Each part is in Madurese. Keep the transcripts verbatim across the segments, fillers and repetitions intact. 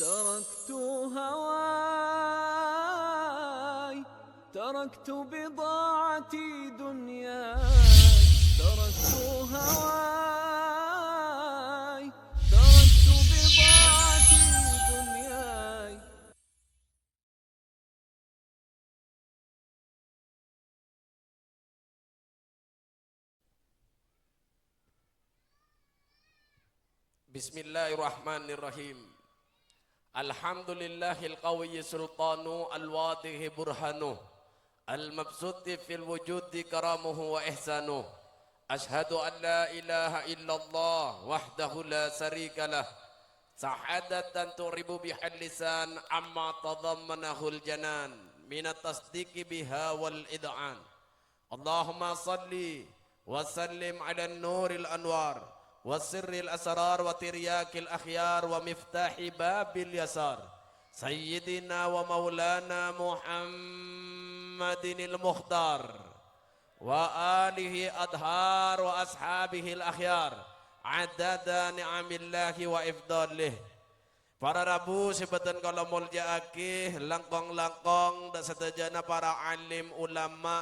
تركت هواي، تركت بضاعتي دنياي، تركت هواي، تركت بضاعتي دنياي. بسم الله الرحمن الرحيم. الحمد لله القوي سلطانه، الواضح برهانه، المبسوط في الوجود كرمه وإحسانه. أشهد أن لا إله إلا الله وحده لا شريك له، شهادة تعرب بها اللسان عما تضمنه الجنان من التصديق بها والإذعان. اللهم صل وسلم على النور الأنوار وسر الأسرار وترياق الأخيار ومفتاح باب اليسار سيدنا ومولانا محمد المختار وآله أطهار وأصحابه الأخيار عدد نعم الله وإفضاله. Para rabu sè bâdhân kaulâ molja'aghi, langkong-langkong dâ' sadhâjâna para alim ulama,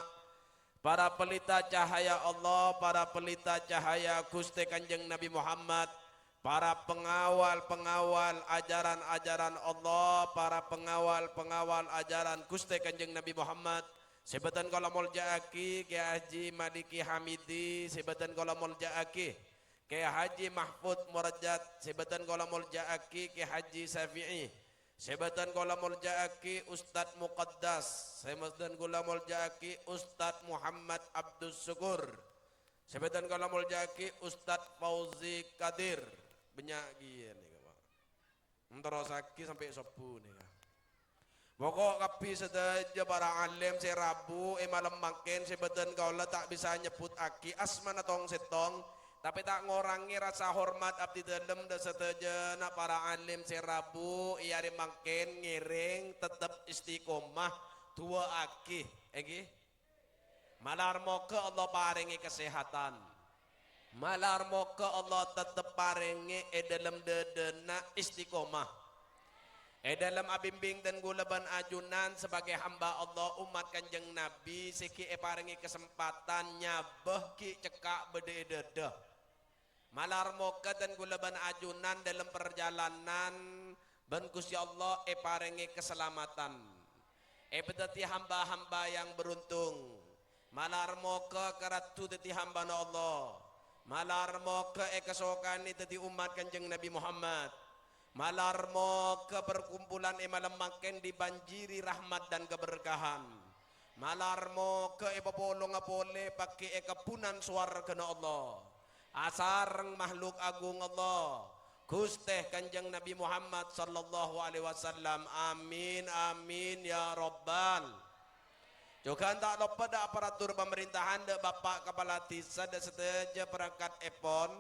para pelita cahaya Allah, para pelita cahaya Ghustè Kanjeng Nabi Muhammad, para pengawal-pengawal ajaran-ajaran Allah, para pengawal-pengawal ajaran Ghustè Kanjeng Nabi Muhammad, sè bâdhân kaulâ molja'aghi, Kè Haji Maliki Hamidi, sè bâdhân kaulâ molja'aghi, Kè Haji Mahfud Murajat, sè bâdhân kaulâ molja'aghi Kè Haji Syafi'i, sè bâdhân kaulâ molja'aghi Ustadz Muqaddas, sè bâdhân kaulâ molja'aghi Ustadz Muhammad Abdus Syukur, sè bâdhân kaulâ molja'aghi Ustadz Fauzi Kadir. Bânnya' kèya nèka, Pak. Terrosaghi sampè' sobbhu nèka. Poko' kabbhi sadhâjâ para alim sè rabu è malem mangkèn sè bâdhân kaulâ ta' bisa nyebbhuttaghi asmana tong-sèttong, tapè ta' ngorangè rasa hormat abdhi dhâlem dâ' sadhâjâna para alim sè rabu è arè mangkèn ngèrèng tettep istiqomah du'aaghi, èngghi. Malar moghâ Allah parèngè kasèhatan. Malar moghâ Allah tettep parèngè è dhâlem dhâdhâna istiqomah. È dhâlem abimbing dân kaulâ bân ajunan sabâgâi hamba Allah, ommat Kanjeng Nabi sè ghi' èparèngè kasempatan nyabâ ghi' cekka' bâdâ è dhâdhâ. Malar moghâ dân kaulâ bân ajunan dhâlem parjhâlânan bân Ghustè Allah èparèngè kasalameddhân. Èpadhâddhi hamba-hamba yang beruntung. Malar moghâ karaddhu dhâddhi hambâna Allah. Malar moghâ èkasokanè dhâddhi ommat Kanjeng Nabi Muhammad. Malar moghâ perkumpulan è malem mangkèn dibanjiri rahmat dan keberkahan. Malar moghâ èpapolonga polè pagghun è kebbhunan sowarghâna Allah. Asareng makhluk agung Allah, Ghustè Kanjeng Nabi Muhammad sallallahu alaihi wasallam. Amin, amin, ya rabbal. Jhughân ta' loppa dâ' aparatur pamarèntahan, dâ' Bapa' Kapala Dhisa, dâ' sadhâjâ parangkat èpon,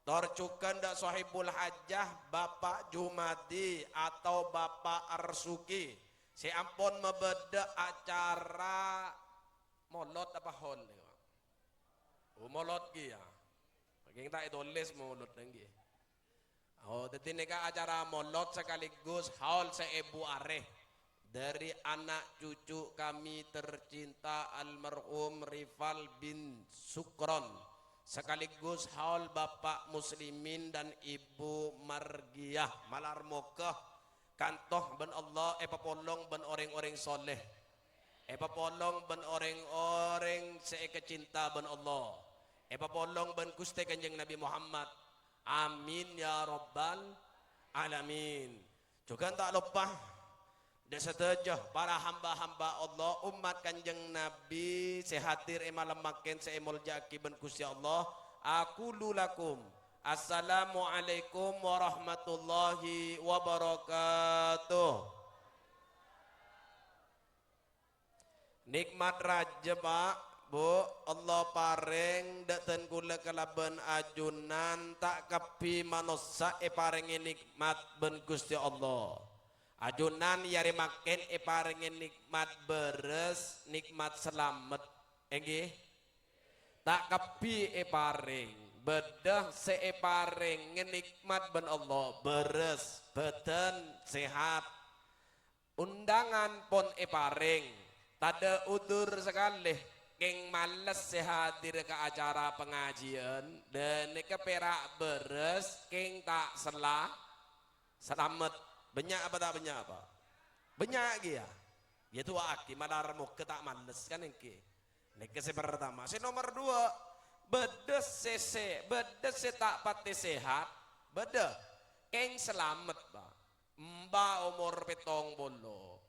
tor jhughân dâ' sohibul hajah, Bapa' Jumadi atau Bapa' Arsuki, sè ampon mabâdâ acara molod apa haul nèka, Pak? Oh, molod kèya. Saking ta' ètolès molod nanggi. Oh, dhâddhi nèka acara molod sekaligus haul saèbu arè. Dari anak cucu kami tercinta almarhum Rifal bin Sukron, sekaligus haul Bapak Muslimin dan Ibu Margiyah. Malar moghâ kanto bân Allah èpapolong bân orèng-orèng soleh. Èpapolong bân orèng-orèng sè èkacinta bân Allah. Èpapolong bân Ghustè Kanjeng Nabi Muhammad. Amin ya rabbal alamin. Jhughân ta' loppa, dâ' sadhâjâ para hamba-hamba Allah, ommat Kanjeng Nabi sè hadir è malem mangkèn sè èmoljâ'aghi bân Ghustè Allah. Aqulu lakum, Assalamualaikum warahmatullahi wabarakatuh. Nèkmat rajâ, Pak, Bu, Allah parèng dâ' dân kaulâ kalabân ajunan ta' kabbhi manossa èparèngè nèkmat bân Ghustè Allah. Ajunan è arè mangkèn èparèngè nèkmat bârâs, nèkmat salamet. Èngghi? Ta' kabbhi èparèng. Bâdâ sè èparèngè nèkmat bân Allah, bârâs, bâdân, sehat. Undangan pon èparèng, tadâ' udur sakalè, kèng males sè hadir ka acara pangajiân, ghânèka pèra' bârâs, kèng ta' sella-, salamet. Bânnya' apa ta' bânnya', Pa'? Bânnya' kèya. Iyâ, du'aaghi malar moghâ ta' males, kan èngghi. Nèka sè partama. Sè nomer duwâ', bâdâ sè, sè, bâdâ sè ta' patè sehat, bâdâ. Kèng salamet, Pa'. Emba' omor pèttong polo.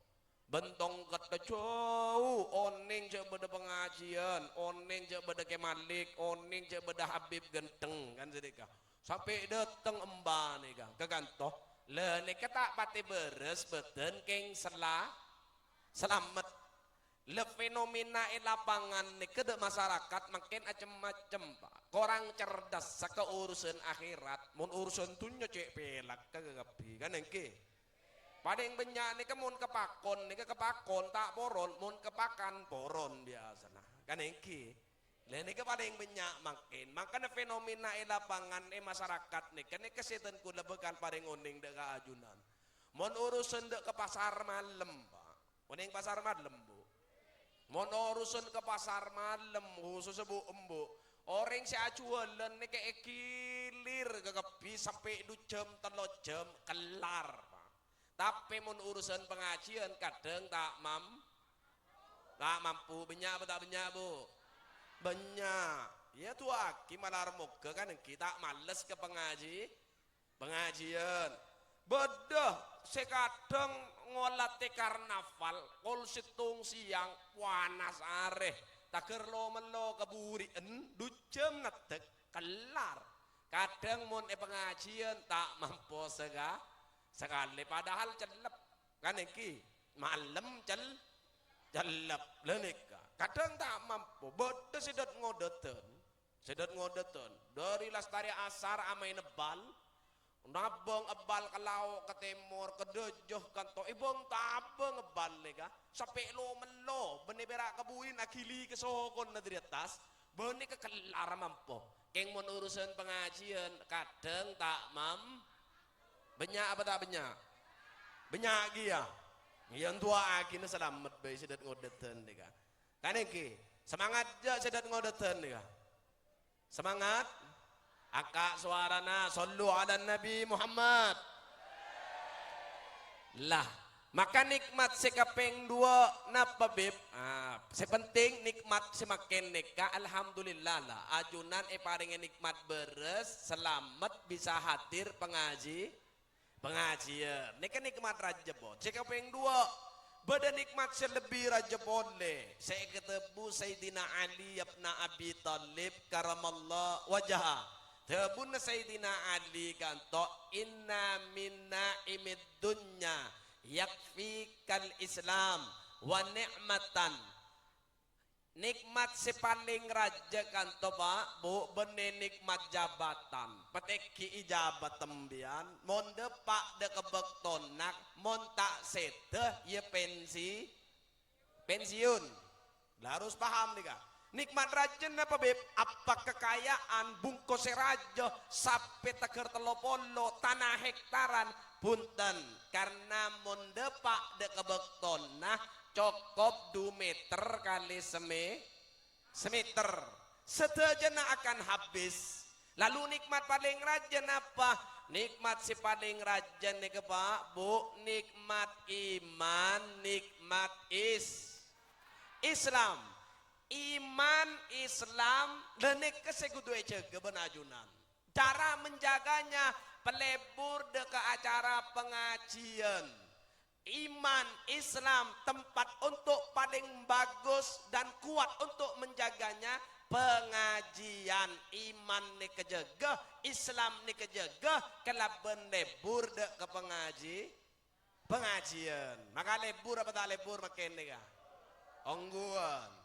Bân tongkeddhâ jhâu, onèng jhâ' bâdâ pangajiân, onèng jhâ' bâdâ Kè Malik, onèng jhâ' bâdâ Habib Ghântheng, kan sanèka. Sampè' dâteng emba' nèka, ka kanto. La nèka ta' patè bârâs bâdân kèng sella-, salamet. La fenomena è lapangan nèka dâ' masarakat mangkèn acem-macem, Pa'. Korang cerdassa ka urusan akhèrat, mon urusan dhunnya cè' pèlakka kabbhi, kan èngghi? Palèng bânnya' nèka mon kapakon, nèka kapakon ta' poron, mon kapakan poron biyasana. Kan èngghi? Lha nèka palèng bânnya' mangkèn. Mangkana fenomena è lapangan, è masarakat nèka, nèka sètan kaulâ bhâkal parèng onèng dâ' ka ajunan. Mon urusan dâ' ka pasar malem, Pa'. Onèng pasar malem, Bu'? Mon urusan ka pasar malem, khusussa bu-embu', orèng sè ajuwâlân nèka ègilir kakabbhi sampè' du jhâm, tello jhâm, kellar, Pa'. Tapè mon urusan pangajiân, kadhâng ta' mam-, ta' mampu. Bânnya' apa ta' bânnya', Bu'? Bânnya'. Iyâ, du'aaghi malar moghâ kan èngghi ta' males ka pangaji-, pangajiân. Bâdâ sè kadhâng ngolatè karnaval, kol sèttong sèyang, panas arè, taghâr lo-mello kaburi'en, du jhâm ngeddhek, kellar. Kadhâng mon è pangajiân ta' mampo saka-, sakalè, padahal cellep. Kan èngghi, malem cel-, cellep. La nèka, kadhâng ta' mampo. Bâdâ sè dât-ngodâdhân. Sè dât-ngodâdhân. Dâri lastari asar amaèn ebbal. Nabâng ebbal ka lao', ka tèmor, ka dâjâ, kanto èbâng-tabâng ebbal nèka. Sampè' lo-mello, bânnè pèra' kabuin aghili ka sokona dâri attas. Bânnè ka kellar mampo. Kèng mon urusan pangajiân, kadhâng ta' mam-, bânnya' apa ta' bânnya'? Bânnya' kèya. Iyâ, du'aaghina salamet bhâi sè dât-ngodâdhân nèka. Kan èngghi, semangat jâ' sè dât-ngodâdhân nèka. Semangat. Angka' sowarana, shallu 'alan Nabi Muhammad. Lah, maka nèkmat sè kapèng duwâ' napa, Bib? Ah, sè penting nèkmat sè mangkèn nèka, alhamdulillah, la. Ajunan èparèngè nèkmat bârâs, salamet, bisa hadir pangaji-, Pangajiân. Nèka nèkmat rajâ, pon. Sè kapèng duwâ', bâdâ nèkmat sè lebbi rajâ polè, sè èkadhâbu Sayyidina Ali ibn Abi Thalib karamallahu wajhah. Dhâbuna Sayyidina Ali kanto, "Inna min na'imid dunya yakfikal Islam wa ni'matan." Nèkmat sè palèng rajâ kanto, Pa', Bu', bânnè nèkmat jabatan. Patèghi'i jabatan sampèyan, mon dâpa' dâ' ka bâktona, mon ta' sèdhâ, iyâ pensi-, pensiun. La harus paham nèka. Nèkmat rajâ napa, Bib? Apa kakaja'an, bungkos sè rajâ, sampè' taghâr tello polo, tana hektaran? Bhunten, karna mon dâpa' dâ' ka bâktona, cokop du meter kalè same-, Samèter. Sadhâjâna akan habis. Lalu nèkmat palèng rajâ napa? Nèkmat sè palèng rajâ nèka, Pa', Bu, nèkmat iman, nèkmat is-, Islam. Iman, Islam, la nèka sè kodhu èjâgâ bân ajunan. Cara menjaganya, palebbur dâ' ka acara pangajiân. Iman, Islam, tempat untuk paling bagus dan kuat untuk menjaganya, pangajiân. Iman nèka jâgâ, Islam nèka jâgâ, kalabân lebbur dâ' ka pangaji-, pangajiân. Maka lebbur apa ta' lebbur mangkèn nèka? Ongghuwân.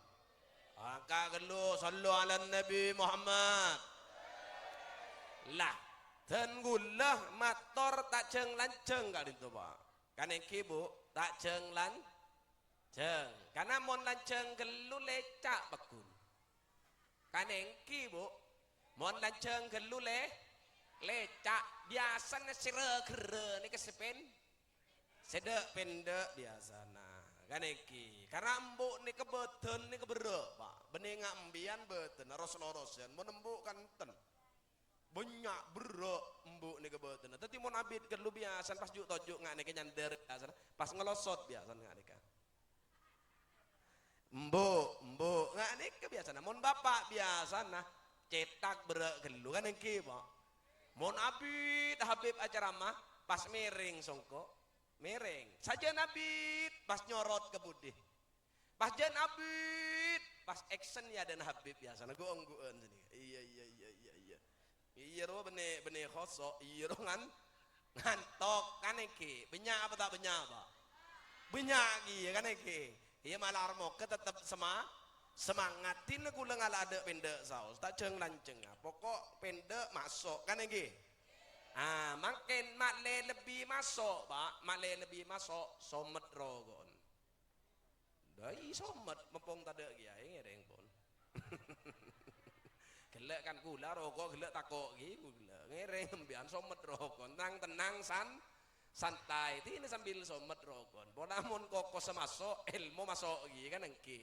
Angka' ghâllu, shallu 'alan Nabi Muhammad. Lah, dân ghulâ mator ta' jâng-lanjâng ka'dinto, Pa'. Kan èngghi, Bu, ta' jâng-lanjâng. Karna mon lanjâng ghâllu lèca' pagghun. Kan èngghi, Bu. Mon lanjhâng ghâllu lè-, lèca', biyasana sè ra-ghârâ nèka sè pèn-, sè dâ'-pèndâ' biyasana. Kan ènggi, karna embu' nèka bâdân nèka berrâ', Pa'. Bânnè nga' embiyan bâdânna ros-lorosân, mon embu' kanten. Bânnya' berrâ' embu' nèka bâdânna. Dhâddhi mon abit ghâllu biyasana pas ju'-toju' nga' nèka nyandâr biyasana, pas ngelosot biyasana nga' nèka. Embu', embu', nga' nèka biyasana. Mon bapa' biyasana cètak berrâ' ghâllu, kan ènggi, Pa'? Mon abit Habib acaramah, pas mèrèng songko', mèrèng. Sajân abit, pas nyorot ka budi. Pas jân abit, pas action ya dan Habib biyasana, gu-onggu'ân sènè. Iyâ, iyâ, iyâ, iyâ, iyâ. Iyâ rowa bânnè, bânnè khoso', iyâ rowa ngan-, ngantok, kan ènggi. Bânnya' apa ta' bânnya', Pa'? Bânnya' kèya, kan ènggi. Iyâ, malar moghâ tetep sema-, semangat. Dinna kaulâ ngala' dâ'-pèndâ' saos, ta' jhâng-lanjhângnga. Poko' pèndâ' maso', kan ènggi. Ah, mangkèn ma'lè lebbi maso', Pa'. Ma'lè lebbi maso', somet roko'en. Dâi somet, mempong tadâ' kèya, è, ngèrèng pon. Ghellâ' kan kaulâ roko', ghellâ' tako' ghi kaulâ. Ngèrèng empèyan somet roko', tennang-tennang san-, santai. Dinna sambil somet roko'. Pola mon kokossa maso', èlmo maso' ghi kan ènggi.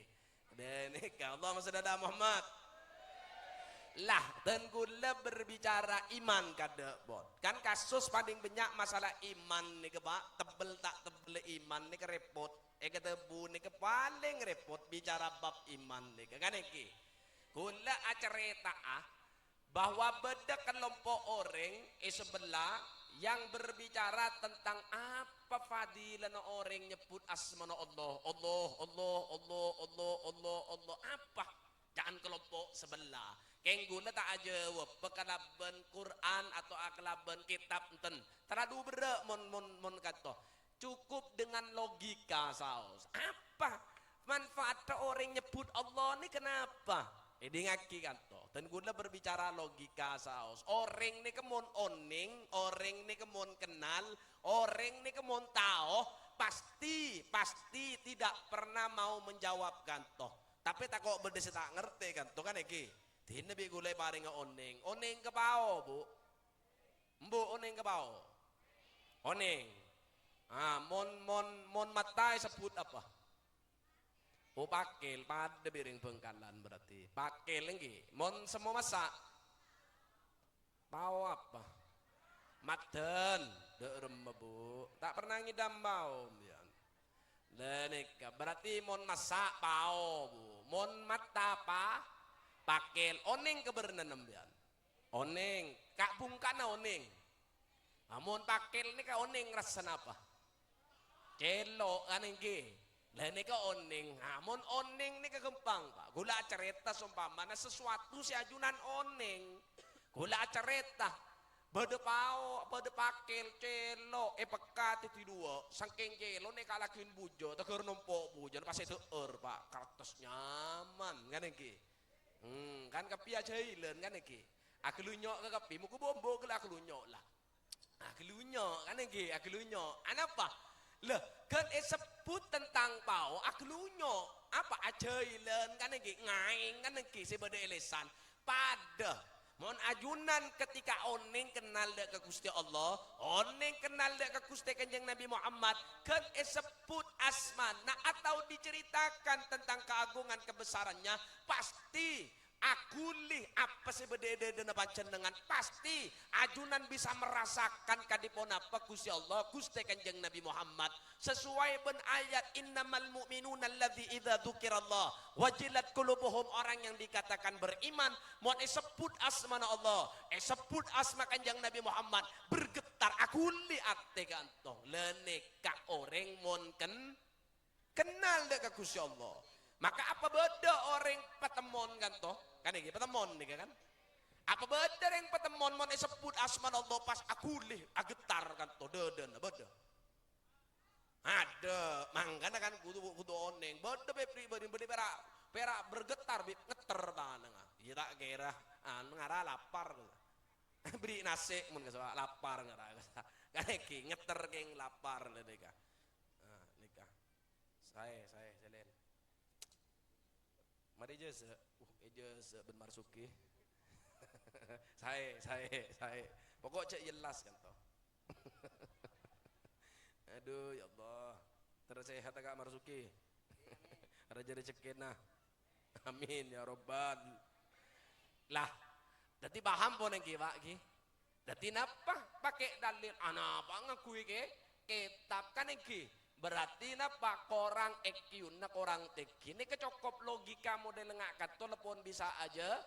Dâ' nèka, Allahumma shalli ala Muhammad. Lah, dân kaulâ berbicara iman kadâ', pon. Kan kasus palèng bânnya' masalah iman nèka, Pa'. Tebbel ta' tebbel iman nèka rèpot. È katèbu nèka palèng rèpot bicara bab iman nèka, kan ènggi. Kaulâ acarèta'a bahwa bâdâ kalompo' orèng è sabella yang berbicara tentang apa fadilana orèng nyebbhut asmana Allah. Allah, Allah, Allah, Allah, Allah, Allah. Apa? Ca'an kalompo' sabella. Kèng kaulâ ta' ajâwâb kalabân Qur'an atau kalabân kètab, enten. Terlalu berrâ' mon, mon, mon kanto. Cukup dengan logika saos. Apa manfaatnya orèng nyebbhut Allah ni kenapa? Èdingngaghi kanto. Dan kaulâ berbicara logika saos. Orèng nèka mon onèng, orèng nèka mon kennal, orèng nèka mon tao, pasti, pasti tidak pernah mau menjawab kanto. Tapè tako' bâdâ sè ta' ngartè kanto kan ènggi. Dinna bi' kaulâ èparènga onèng. Onèng ka pao, Bu? Embu' onèng ka pao? Onèng. Ah, mon, mon, mon matta èsebbhut apa? Oh, pakèl, padâ bi' rèng Bhângkalan berarti. Pakèl ènggi. Mon semmo massa'? Pao apa? Maddhân. Dâ' remma, Bu. Ta' pernah ngèdhâm pao, empèyan. Lah, nèka. Berarti mon massa' pao, Bu. Mon matta pa-, pakèl. Onèng ka bârnana, empèyan. Onèng, ka' bhungkana onèng. Amon pakèl nèka onèng rassana apa? Cèlo', kan ènggi. Lah nèka onèng, amon onèng nèka ghâmpang, Pa'. Ghulâ acarèta sompamana sesuatu sè ajunan onèng. Ghulâ acarèta, bâdâ pao', bâdâ pakèl, cèlo', èpèkka dhâddhi duwâ'. Sangkèng cèlo' nèka laghi bujâ, teghâr nompo' bujâna pas èdhâ'âr, Pa'. Kertas nyaman, kan ènggi. Hmm, kan kabbhi ajhâilân, kan ènggi. Aghâlunyo' ka kabbhi, moghâ bu-embu ghellâ' aghâlunyo' la. Aghâlunyo', kan ènggi, aghâlunyo'. Anapa? Lah, ghân èsebbhut tentang pao', aghâlunyo'. Apa? Ajhâilân, kan ènggi, ngaèng, kan ènggi, sè bâdâ è lèsan. Padâ. Mon ajunan ketika onèng kennal dâ' ka Ghustè Allah, onèng kennal dâ' ka Ghustè Kanjeng Nabi Muhammad, ghân èsebbhut asmana atau diceritakan tentang keagungan kebesarannya, pasti aghuli apa sè bâdâ è dâdâna panjhennengngan, pasti ajunan bisa merasakan kadhi ponapa Ghustè Allah, Ghustè Kanjeng Nabi Muhammad. Sesuai bân ayat, "Innamal mu'minuna alladzi idza dzukirallah wajilat qulubuhum," orang yang dikatakan beriman, mon èsebbhut asmana Allah, èsebbhut asma Kanjeng Nabi Muhammad, bergetar, aghuli atè ka'anto. Lè nèka orèng mon ken-, kennal dâ' ka Ghustè Allah. Maka apa bâdâ orèng patemmon ka'anto? Kan ènggi, patemmon nèka kan? Apa bâdâ orèng patemmon mon èsebbhut asmana Allah pas aghuli, agetar ka'anto dâdâna? Bâdâ. Adâ', mangkana kan kodhu, kodhu onèng. Bâdâ pè-, pribadi bâdâ pèra', pèra' bergetar, bi' ngetter tanangnga. Iyâ ta' kèra, anu, ngara lapar. Bâri' nasè' mon kasowa, lapar ngara. Kan ènggi, ngetter kèng lapar lè nèka. Nah, nèka. Saè, saè, sèlèn. Marè èjâzâ'. Uh, èjâzâ' bân Marzuki. Saè, saè, saè. Pokok jhâ' yellas kan to. Aduh, ya Allah. Terus sehat, Kak Marzuki. Raja rezekkèna. Amin, ya Rabbal. Lah, dhâddhi paham pon ènggi, Pak, ghi? Dhâddhi napa pakè dalil? Anapa ngangghuy kè-, kètab kan ènggi? Berarti napa? Korang IQ-na korang tèngghi. Nèka cokop logika model nga' ka'dinto la pon bisa ajâ-,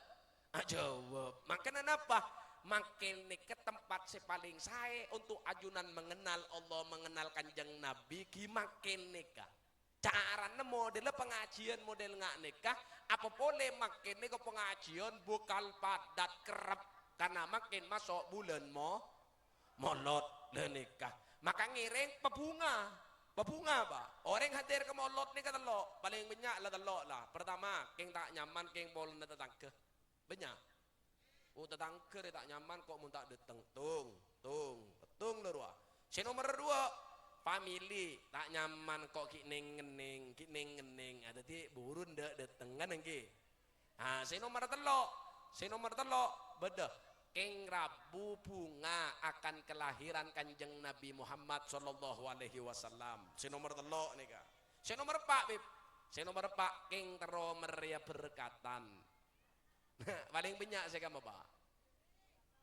ajâwâb. Mangkana napa? Mangkèn nèka tempat sè palèng saè untuk ajunan mengenal Allah, mengenal Kanjeng Nabi, ghi mangkèn nèka. Carana modella pangajiyân model nga' nèka, apa polè mangkèn nèka pangajiyân bhâkal padat kerrep, karna mangkèn maso' bulân mo-, Molod, la nèka. Maka ngèrèng pabhunga. Pabhunga, Pak. Orèng hadir ka molod nèka tello', palèng bânnya' la tello' la. Pertama, kèng ta' nyaman, kèng polana tatangghâ. Bânnya'. Oh, tatangghâ rè ta' nyaman ko' mon ta' dâteng. Tung, tung, pettung la rowa. Sè nomer duwâ', famili ta' nyaman ko' ghi' neng-ngenneng, ghi' neng-ngenneng. Ah, dhâddhi buru endâ' dâteng kan ènggi. Ah, sè nomer tello', sè nomer tello' bâdâ kèng rabu bhunga akan kelahiran Kanjeng Nabi Muhammad sallallahu alaihi wasallam. Sè nomer tello' nèka. Sè nomer eppa', Bib. Sè nomer eppa' kèng terro marèya berkatan. Palèng bânnya' sè kamma, Pak.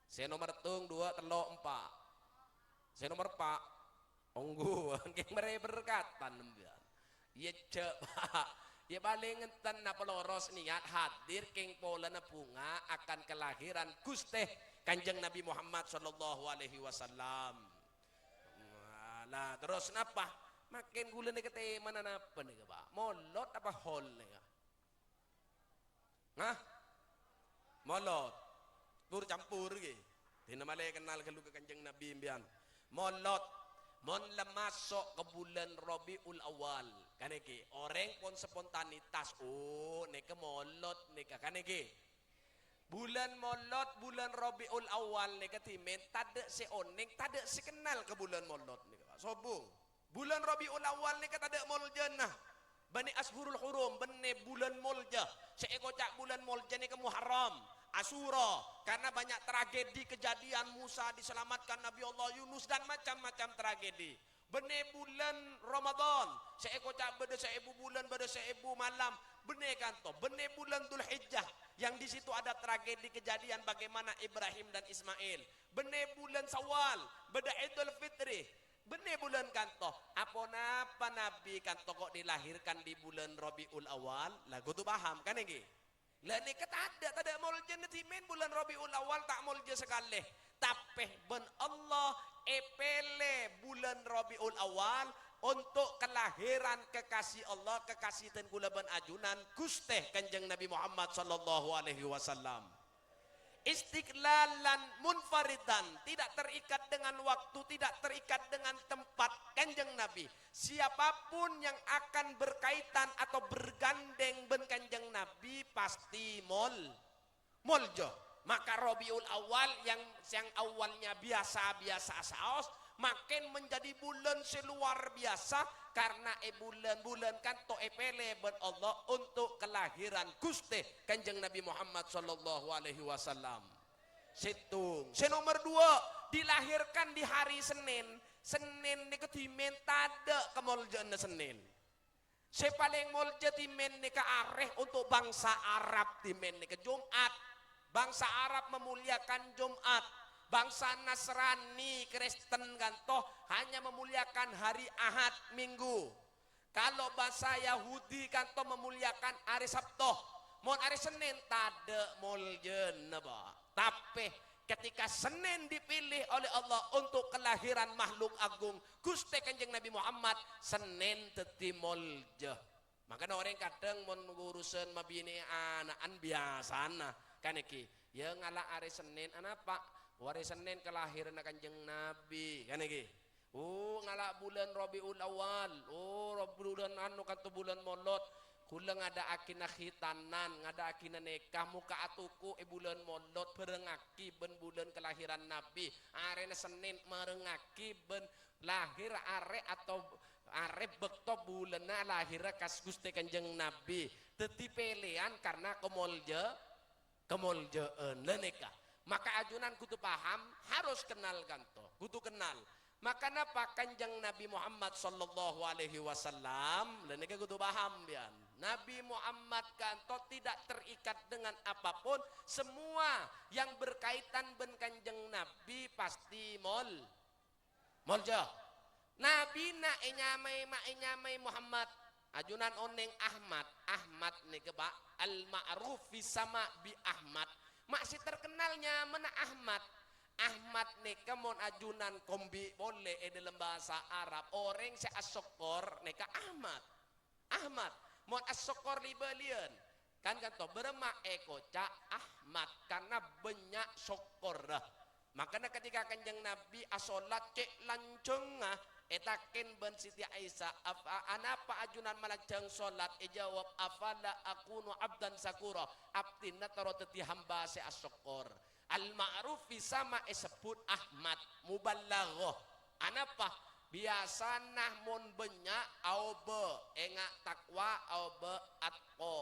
Sè nomer tung, duwâ', tello', empa'. Sè nomer eppa', ongghu, kèng marè berkatan sampèyan. Iyâ, jhâ', Pak. Iyâ, palèng enten napa loros niat hadir kèng polana bhunga akan kelahiran Ghustè Kanjeng Nabi Muhammad sallallahu alaihi wasallam. Lah, terros napa? Mangkèn ghulâ nèka tèmana napa nèka, Pak? Molod apa hol nèka? Hah? Molod. Pur-campur ghi. Dina malè kennal ghâllu ka Kanjeng Nabi sampèyan. Molod. Mon la maso' ka bulân Rabiul Awal, kan ènggi, orèng pon spontanitas, oh, nèka molod nèka, kan ènggi. Bulân Molod, bulân Rabiul Awal nèka dhimèn tadâ' sè onèng, tadâ' sè kennal ka bulân Molod nèka, Pak. Sobung. Bulân Rabiul Awal nèka tadâ' moljâna. Bânnè Ashurul Hurum, bânnè bulân molja. Sè èkoca' bulân molja nèka Muharram, Asyura, karena banyak tragedi kejadian Musa diselamatkan Nabi Allah Yunus dan macam-macam tragedi. Bânnè bulân Ramadan, sè èkoca' bâdâ saèbu bulân, bâdâ saèbu malam. Bânnè kanto, bânnè bulân Dzulhijjah, yang di situ ada tragedi kejadian bagaimana Ibrahim dan Ismail. Bânnè bulân Syawal, bâdâ Idul Fitri. Bânnè bulân kanto, aponapa Nabi kanto kok dilahirkan di bulan Rabiul Awal? La kodhu paham, kan ènggi? La nèka tadâ', tadâ' moljâna dhimèn bulân Rabiul Awal ta' moljâ sakalè. Tapè bân Allah èpèlè bulân Rabiul Awal untuk kelahiran kekasih Allah, kekasih dhân ghulâ bân ajunan, Ghustè Kanjeng Nabi Muhammad sallallahu alaihi wasallam. Istiqlalan munfaridan, tidak terikat dengan waktu, tidak terikat dengan tempat Kanjeng Nabi. Siapapun yang akan berkaitan atau bergandeng bân Kanjeng Nabi pasti mol-, molja. Maka Rabiul Awal yang, yang awalnya biasa-biasa saos, makin menjadi bulan sè luar biasa karena è bulan-bulan kanto èpèlè bân Allah untuk kelahiran Ghustè Kanjeng Nabi Muhammad sallallahu alaihi wasallam. Sèttong. Sè nomer dua, dilahirkan di hari Senin. Senin nèka dhimèn tadâ' kamoljâ'ânna Senin. Sè palèng molja dhimèn nèka arè untuk bangsa Arab, dhimèn nèka Jumat. Bangsa Arab memuliakan Jumat. Bangsa Nasrani, Kristen kanto hanya memuliakan hari Ahad, Minggu. Kalau bangsa Yahudi kanto memuliakan hari Sabtu. Mon hari Senin tadâ' moljâna, Pak. Tapè ketika Senin dipilih oleh Allah untuk kelahiran makhluk agung, Ghustè Kanjeng Nabi Muhammad, Senin dhâddhi molja. Mangkana orèng kadhâng mon urusan mabinè ana'an biyasana, kan ènggi, ya ngala' arè Senin, anapa? Arè Senin kelahiranna Kanjeng Nabi, kan ènggi. Oh, ngala' bulân Rabiul Awal, oh, Rab-, bulân anu kanto bulân Molod. Ghulâ ngadâ'âghina khitanan, ngadâ'âghina nèka, mokka' atoko è bulân Molod, bhârengngaghi bân bulân kelahiran Nabi. Arèna Senin marengngaghi bân lahir arè atau arè bâkto bulânna lahirra kas Ghustè Kanjeng Nabi. Dhâddhi pèlèyan karna kamolja-, kamoljâ'ân. La nèka, Maka ajunan kudu paham, harus kenal kanto, kudu kenal. Maka napa Kanjeng Nabi Muhammad sallallahu alaihi wasallam? Lha nèka kudu paham, pian. Nabi Muhammad kanto tidak terikat dengan apapun, semua yang berkaitan bân Kanjeng Nabi pasti mol-, molja. Nabina ènyamaè, ma' ènyamaè Muhammad. Ajunan onèng Ahmad. Ahmad nèka, Pak, al-ma'ruf fi sama' bi Ahmad. Ma' sè terkenal nyamana Ahmad. Ahmad nèka mon ajunan kombi polè è dâlem bhâsa Arab, orèng sè asokkor nèka Ahmad. Ahmad. Mon asokkor li-bâliyân. Kan kanto, bârâmma èkoca' Ahmad? Karna bânnya' sokkorra. Makana ketika Kanjeng Nabi asolat cè' lanjhângnga, ètakèn bân Siti Aisyah, "Apa, anapa ajunan malanjhâng solat?" Èjâwâb, "Afala akunu abdan syakura?" Abdhina terro dhâddhi hamba sè asokkor. Al-ma'ruf fi sama' èsebbhut Ahmad, mubalaghah. Anapa? Biyasana mon bânnya' aobâ, enga' takwa aobâ atqa.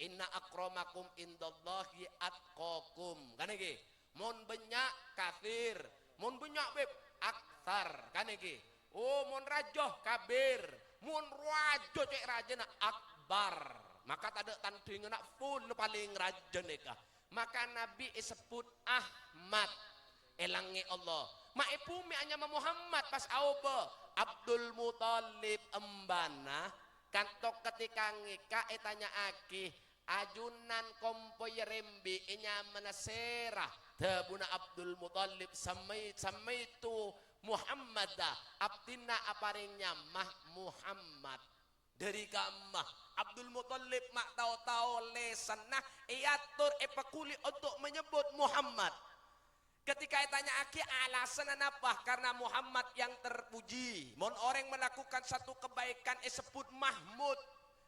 "Inna akramakum indallahi atqakum." Kan ènggi? Mon bânnya' katsir, mon bânnya' beb, aktsar. Kan ènggi? Oh, mon rajâ kabir, mon rajâ cè' rajâna akbar. Maka tadâ' tandhinganna full palèng rajâ nèka. Maka Nabi èsebbhut Ahmad. Èlangngè Allah. Ma' è bhumè anyama Muhammad pas aobâ. Abdul Muthalib embhâna. Kanto ketika ngèka ètanya'aghi, "Ajunan kompoyya rembi' è nyamana sèra?" Dhâbuna Abdul Muthalib, "Samai-, samaitu Muhammada, abdhina aparèng nyama Muhammad." Dâri kamma Abdul Muthalib ma' tao-tao lèsanna èator èpaghuli onto' manyebbhut Muhammad. Ketika ètanya'aghi alasanna napa, karena Muhammad yang terpuji. Mon orèng melakukan satu kebaikan èsebbhut Mahmud,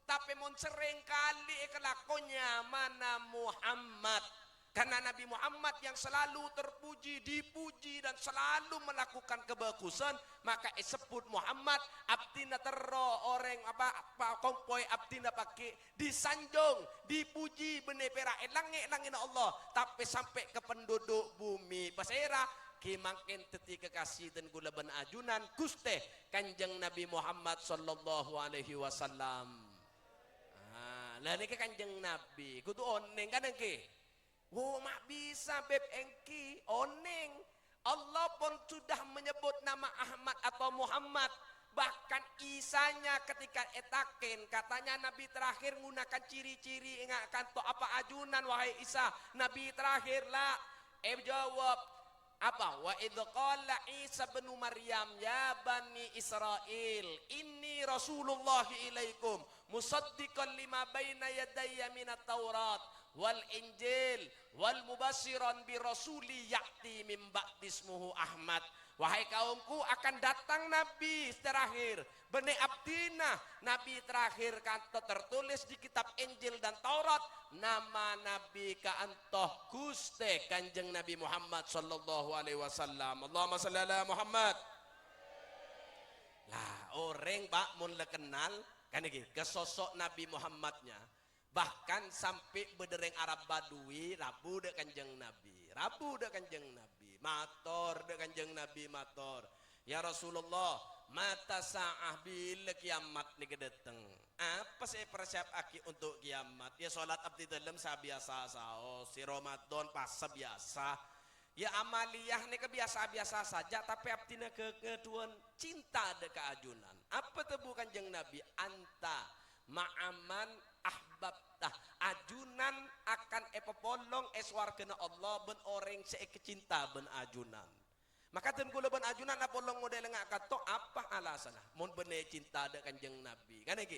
tapè mon serrèng kalè èkalako nyamana Muhammad. Karena Nabi Muhammad yang selalu terpuji, dipuji, dan selalu melakukan kebagusan, maka èsebbhut Muhammad, abdhina terro orèng apa, apa, kompoy abdhina paghi' disanjung, dipuji, bânnè pèra' èlangngè-langngèna Allah, tapè sampè' ka penduduk bumi pasèra, ghi' mangkèn dhâddhi kekasih dân kaulâ bân ajunan Ghustè Kanjeng Nabi Muhammad sallallahu alaihi wasallam. Ah, lah nèka Kanjeng Nabi, kodhu onèng kan ènggi? Wo, ma' bisa, beb, ènggi onèng. Allah pon sudah menyebut nama Ahmad atau Muhammad. Bahkan Isanya ketika ètakèn, katanya Nabi terakhir nggunakan ciri-ciri, enga' kanto, "Apa ajunan, wahai Isa?" Nabi terakhir, la, èjâwâb, apa? "Wa idz qala Isa ibnu Maryam, ya bani Israil, inni Rasulullah ilaikum, musaddiqan lima baina yadayya minat Taurat wal Injil, wal mubasyiran bi rasuli ya'ti min ba'di ismuhu Ahmad." Wahai kaumku, akan datang Nabi terakhir. Bânnè abdhina, Nabi terakhir kanto tertulis di kitab Injil dan Taurat, nama Nabi kaanto Ghustè Kanjeng Nabi Muhammad sallallahu alaihi wasallam. Allahumma shalli ala Muhammad. Lah, orèng, Pak, mon la kennal, kan ènggi, ka sosok Nabi Muhammadnya, bahkan sampè' bâdâ rèng Arab Badui rabu dâ' Kanjeng Nabi. Rabu dâ' Kanjeng Nabi. Mator dâ' Kanjeng Nabi, mator, "Ya Rasulullah, mata sa'ah, bilâ kiamat nèka dâteng? Apa sè èparsiapaghi onto' kiamat?" "Ya, solat abdhi dâlem sabiyasa saos, sè Ramadan pas sabiyasa. Ya, amaliyah nèka biyasa-biyasa saja, tapè abdhina ghâ-, ghâdhuwân cinta dâ' ka ajunan." Apa tebu Kanjeng Nabi? "Anta ma'aman ahbabta." Ajunan akan èpapolong è sowarghâna Allah bân orèng sè èkacinta bân ajunan. Maka dân kaulâ bân ajunan apolong model enga' kanto, apa alasanna? Mon bânnè cinta dâ' Kanjeng Nabi. Kan ènggi?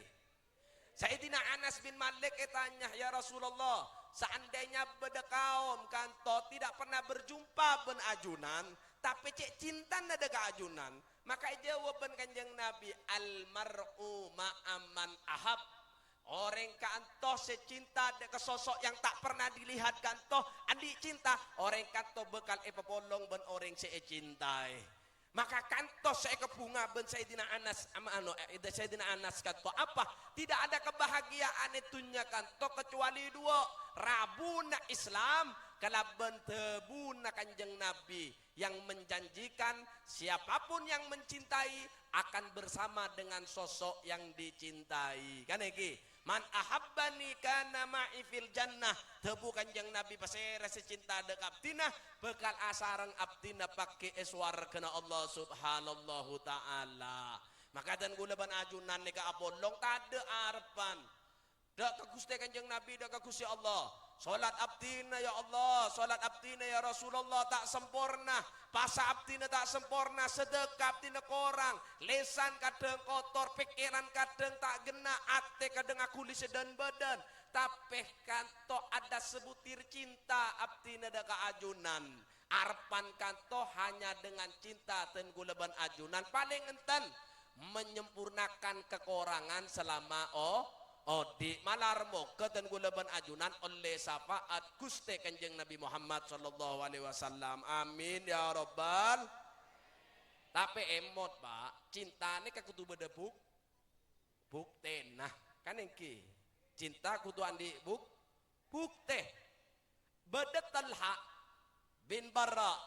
Sayyidina Anas bin Malik ètanya, "Ya Rasulullah, seandainya bâdâ kaum kanto tidak pernah berjumpa bân ajunan, tapè cè' cintana dâ' ka ajunan," maka èjâwâb bân Kanjeng Nabi, "Al mar'u ma'a man ahab." Orèng kanto sè cinta dâ' ka sosok yang tak pernah dilihat kanto, andi' cinta, orèng kanto bhâkal èpapolong bân orèng sè ècintaè. Maka kantos sè èkabhunga bân Sayyidina Anas, ama-, ano, eh, Sayyidina Anas kanto apa? Tidak ada kebahagiaan è dhunnya kanto kecuali dua. Rabuna Islam, kalabân dhâbuna Kanjeng Nabi yang menjanjikan siapapun yang mencintai akan bersama dengan sosok yang dicintai. Kan ènggi? "Man ahabbani kana ma'i fil jannah." Dhâbu Kanjeng Nabi, "Pasèra sè cinta dâ' ka abdhina, bhâkal asareng abdhina pagghâ è sowarghâna Allah Subhanallahu Ta'ala." Maka dân kaulâ bân ajunan nèka apolong tadâ' arebbhân. Dâ' ka Ghustè Kanjeng Nabi, dâ' ka Ghustè Allah. Solat abdhina, ya Allah, solat abdhina, ya Rasulullah, ta' samporna. Pasa abdhina ta' samporna, sadhâka abdhina korang. Lèsan kadhâng kotor, pèkkèran kadhâng ta' ghenna', atè kadhâng aghuli sè dân-bâdân. Tapè kanto ada sebutir cinta abdhina dâ' ka ajunan. Arebbhân kanto hanya dengan cinta dân kaulâ bân ajunan, palèng enten menyempurnakan kekurangan selama o-, odi'. Malar moghâ dân kaulâ bân ajunan ollè syafaat Ghustè Kanjeng Nabi Muhammad sallallahu alaihi wasallam. Amin ya rabbal. Tapè èmot, Pak, cinta nèka kodhu bâdâ buk-, buktèna. Kan ènggi? Cinta kodhu andi' buk-, buktè. Bâdâ Thalha bin Bara.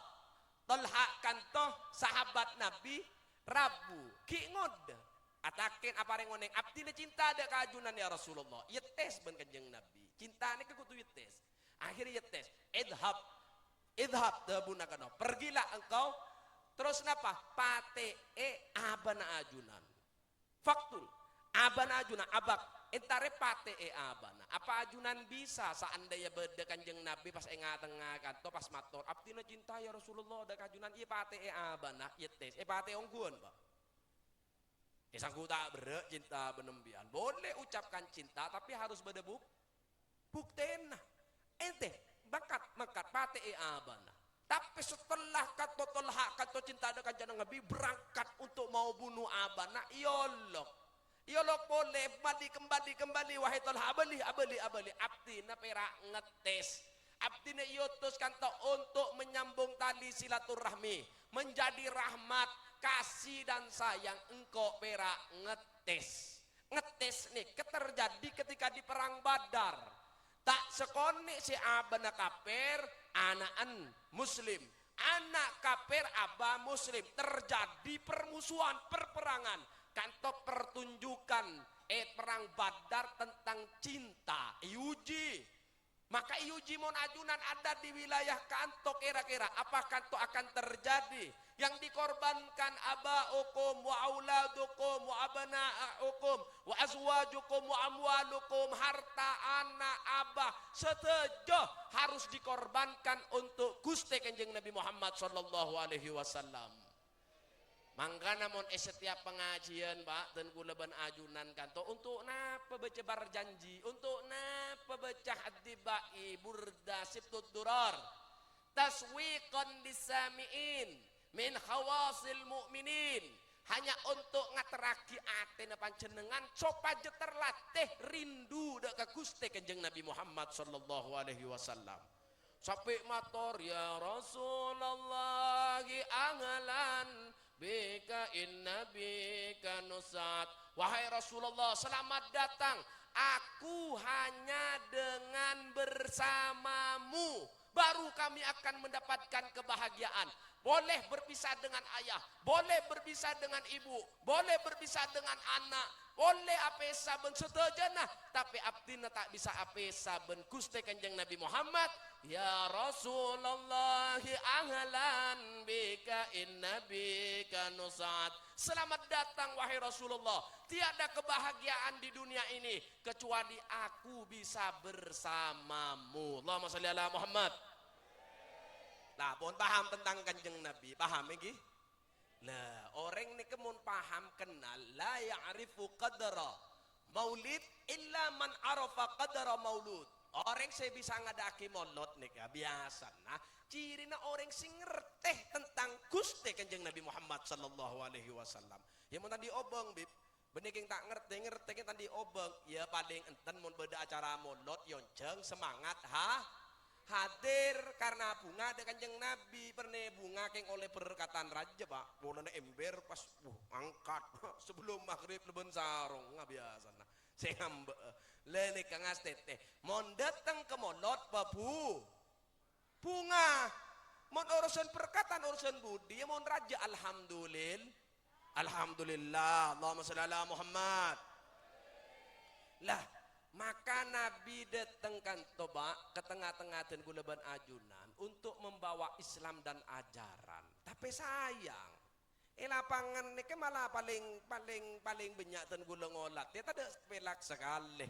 Thalha kanto sahabat Nabi, rabu, ghi' ngodâ. Ataken aparèng onèng, "Abdhina cinta dâ' ka ajunan, ya Rasulullah." Ètes bân Kanjeng Nabi. Cinta nèka kodhu ètes. Akhirnya ètes. "Idhab. Idhab," dhâbuna kanto. "Pergilah engkau." Terros napa? "Patè'è abâna ajunan." Faktul. Abâna ajunan, abak. Èntarè patè'è abâna. Apa ajunan bisa seandainya bâdâ Kanjeng Nabi pas è nga-tengnga kanto pas mator, "Abdhina cinta ya Rasulullah dâ' ka ajunan," iyâ patè'è abâna, ètes. Èpatè'è ongghuwân, Pak. È sangghu ta' berrâ' cinta bân empèyan. Boleh ucapkan cinta, tapi harus bâdâ buk-, buktèna. Ènte, mangkat, mangkat, patè'è abâna. Tapè setelah kanto Thalha, kanto cinta dâ' Kanjeng Nabi, berangkat untuk mau bunuh abâna, èolok. Èolok polè, kembali, kembali, kembali, wahai Thalha, abâli, abâli, abâli. Abdhina pèra' ngetes. Abdhina èotos kanto untuk menyambung tali silaturahmi, menjadi rahmat, kasih dan sayang, engko' pèra' ngetes. Ngetes nèka terjadi ketika di Perang Badar. Ta' sakonè' sè abâna kapèr, ana'en Muslim. Ana' kapèr, abâ Muslim. Terjadi permusuhan, perperangan. Kanto pertunjukan è Perang Badar tentang cinta. Èuji. Maka èuji mon ajunan ada di wilayah kanto kira-kira apa kanto akan terjadi. Yang dikorbankan aba'ukum wa auladukum wa abna'ukum wa azwajukum wa amwalukum, harta, ana', abah, sadhâjâ harus dikorbankan untuk Ghustè Kanjeng Nabi Muhammad sallallahu alaihi wasallam. Mangkana mon è setiap pangajiân, Pak, dân kaulâ bân ajunan kanto, untuk napa baca parjhânjhi? Untuk napa baca Ad-Dibai, Burda, Sibtud Durar? Taswiqan lis-sami'in min khawasil mu'minin. Hanya untuk ngaterraghi atèna panjhennengngan sopajâ terlatih rindu dâ' ka Ghustè Kanjeng Nabi Muhammad sallallahu alaihi wasallam. Sampè' mator, "Ya Rasulullah, ahlan bika inna bika nusat." Wahai Rasulullah, selamat datang. Aku hanya dengan bersamamu baru kami akan mendapatkan kebahagiaan. Boleh berpisah dengan ayah, boleh berpisah dengan ibu, boleh berpisah dengan ana', polè apèsa bân sadhâjâna, tapè abdhina ta' bisa apèsa bân Ghustè Kanjeng Nabi Muhammad. "Ya Rasulullah, ahlan bika inna bika nusat." Selamat datang, wahai Rasulullah. Tiada kebahagiaan di dunia ini kecuali aku bisa bersamamu. Allahumma shalli ala Muhammad. Nah, pon paham tentang Kanjeng Nabi? Paham, ènggi? Lah, orèng nèka mon paham kennal, "La ya'rifu qadra maulid illa man arafa qadra maulud." Orèng sè bisa ngadâ'aghi molod nèka biyasana cirina orèng sè ngartè tentang Ghustè Kanjeng Nabi Muhammad sallallahu alaihi wasallam. Ya, mon ta' andi' obâng, Bib. Bânnè kèng ta' ngartè, ngartè kèng ta' andi' obâng. Ya, palèng enten mon bâdâ acara molod, èyonjhâng semangat, ha? Hadir karena bhunga dâ' Kanjeng Nabi, pernè bhunga kèng ollè berkatan rajâ, Pak. Polana ember pas, wuh, angkat. Sebelum maghrib lebân sarong, nga biyasana. Sè ngambâ'â. Lè nèka ngastètè. Mon dâteng ka molod, pabhu-, Bhunga. Mon urusan berkatan, urusan budi, ya mon rajâ, alhamdulil-, alhamdulillah. Allahumma shalli ala Muhammad. Lah, maka Nabi dâteng kanto, Pak, ka tengnga-tengnga dân kaulâ bân ajunan untuk membawa Islam dan ajaran. Tapè sayang, è lapangan nèka malah palèng, palèng, palèng bânnya' dân kaulâ ngolat. Ya, tadâ' pèlak sakalè.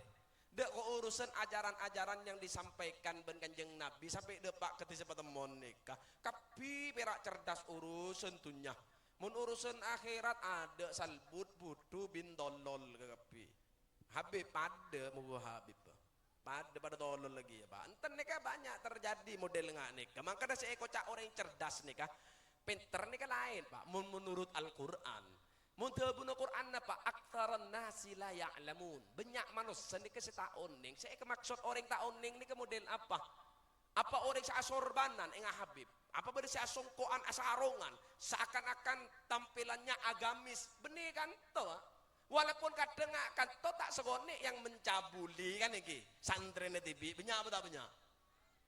Dâ' kok urusan ajaran-ajaran yang disampaikan bân Kanjeng Nabi sampè' dâpa' ka dhisa patemmon nèka. Kabbhi pèra' cerdas urusan dhunnya. Mon urusan akhèrat, adâ' salbut, budhu, bintolol kabbhi. Habib padâ, moghâ Habib. Padâ, padâ tolol lagi ya, Pak. Enten nèka bânnya' terjadi model nga' nèka. Mangkana sè èkoca' orèng cerdas nèka, pènter nèka laèn, Pak. Mon menurut Al-Qur'an. Mon dhâbuna Qur'an napa? "Aktsaran nasi la ya'lamun." Bânnya' manossa nèka sè ta' onèng. Sè èkamaksod orèng ta' onèng nèka model apa? Apa orèng sè asorbanan, ènga' Habib? Apa bâdâ sè asongko'an, asarongan, seakan-akan tampilannya agamis? Bânnè kanto, Pak. Walaupun kadhâng nga' kanto ta' sakonè' yang mencabuli kan ènggi. Santrèna dhibi' bânnya' apa ta' bânnya'?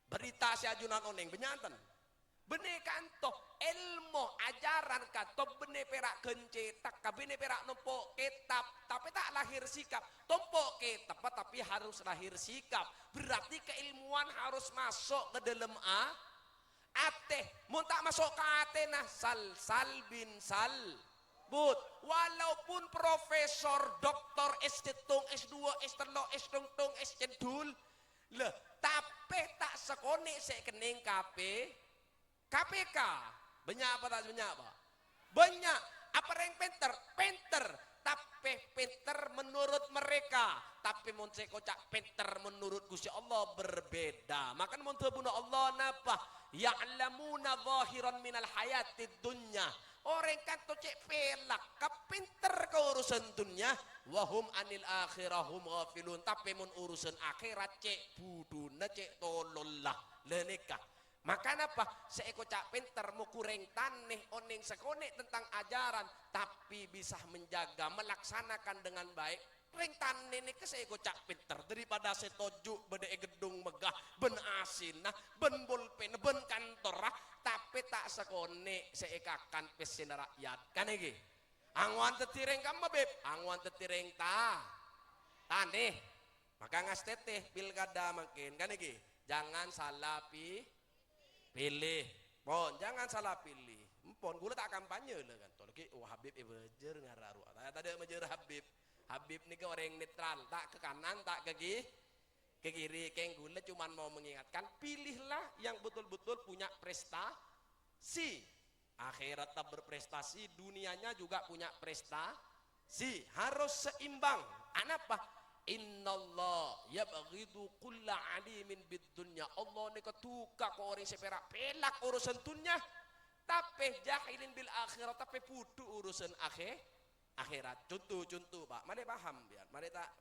Berita sè ajunan onèng bânnya' enten. Bânnè kanto, èlmo ajaran kanto bânnè pèra' ghân cètak, ka bânnè pèra' nompo' kètab, tapè ta' lahir sikap. Tompo' kètab, tapi harus lahir sikap. Berarti keilmuan harus maso' ka dâlem a-, atè. Mon ta' maso' ka atèna, sal-sal bin sal-but. Walaupun profesor, doktor, S sèttong, S dua, S tello', S tongtong, S cendhul. Lha, tapè ta' sakonè' sè èkennèng K P, K P K. Bânnya' apa ta' bânnya', Pak? Bânnya'. Apa rèng pènter? Pènter. Tapè pènter menurut mereka. Tapè mon sè èkoca' pènter menurut Ghustè Allah berbeda. Maka mon dhâbuna Allah napa? "Ya'lamuna zahiran minal hayatid dunya." Orèng kanto cè' pèlak, kapènter ka urusan dhunnya, "wa hum anil akhirah hum ghafilun." Tapè mon urusan akhèrat cè' budhuna, cè' tololla. Lha nèka. Maka napa? Sè èkoca' pènter, moghâ rèng tanè onèng sakonè' tentang ajaran, tapi bisa menjaga, melaksanakan dengan baik. Rèng tanè nèka sè èkoca' pènter daripada sè toju' bâdâ è geddhung megah, bân asina, bân bolpènna, bân kantorra, tapè ta' sakonè' sè èkakan pèssèna ra'yat. Kan ènggi? Angowan dhâddhi rèng kamma, Bib? Angowan dhâddhi rèng ta-, tanè. Maka ngastètè pilkada mangkèn, kan ènggi? Jangan salah pi-, pilih. Pon, jangan salah pilih. Empon, kaulâ ta' kampanye lho, kan. Tol ki, oh, Habib è bâjâr ngara rowa. Ta-, tadâ' majâr Habib. Habib nèka orèng netral, ta' ke kanan, ta' ke ki-, ke kiri. Kèng kaulâ cuman mau mengingatkan, pilihlah yang betul-betul punya prestasi. Akhèratta berprestasi, dunianya juga punya prestasi. Harus seimbang. Anapa? "Innallaha yubghidu kulla alimin bid dunya." Allah nèka duka ka orèng sè pèra' pèlak urusan dhunnya. Tapè jahilin bil akhirah, tapè budhu urusan akhè-, akhèrat. Conto, conto, Pak. Marè paham, biar. Marè ta'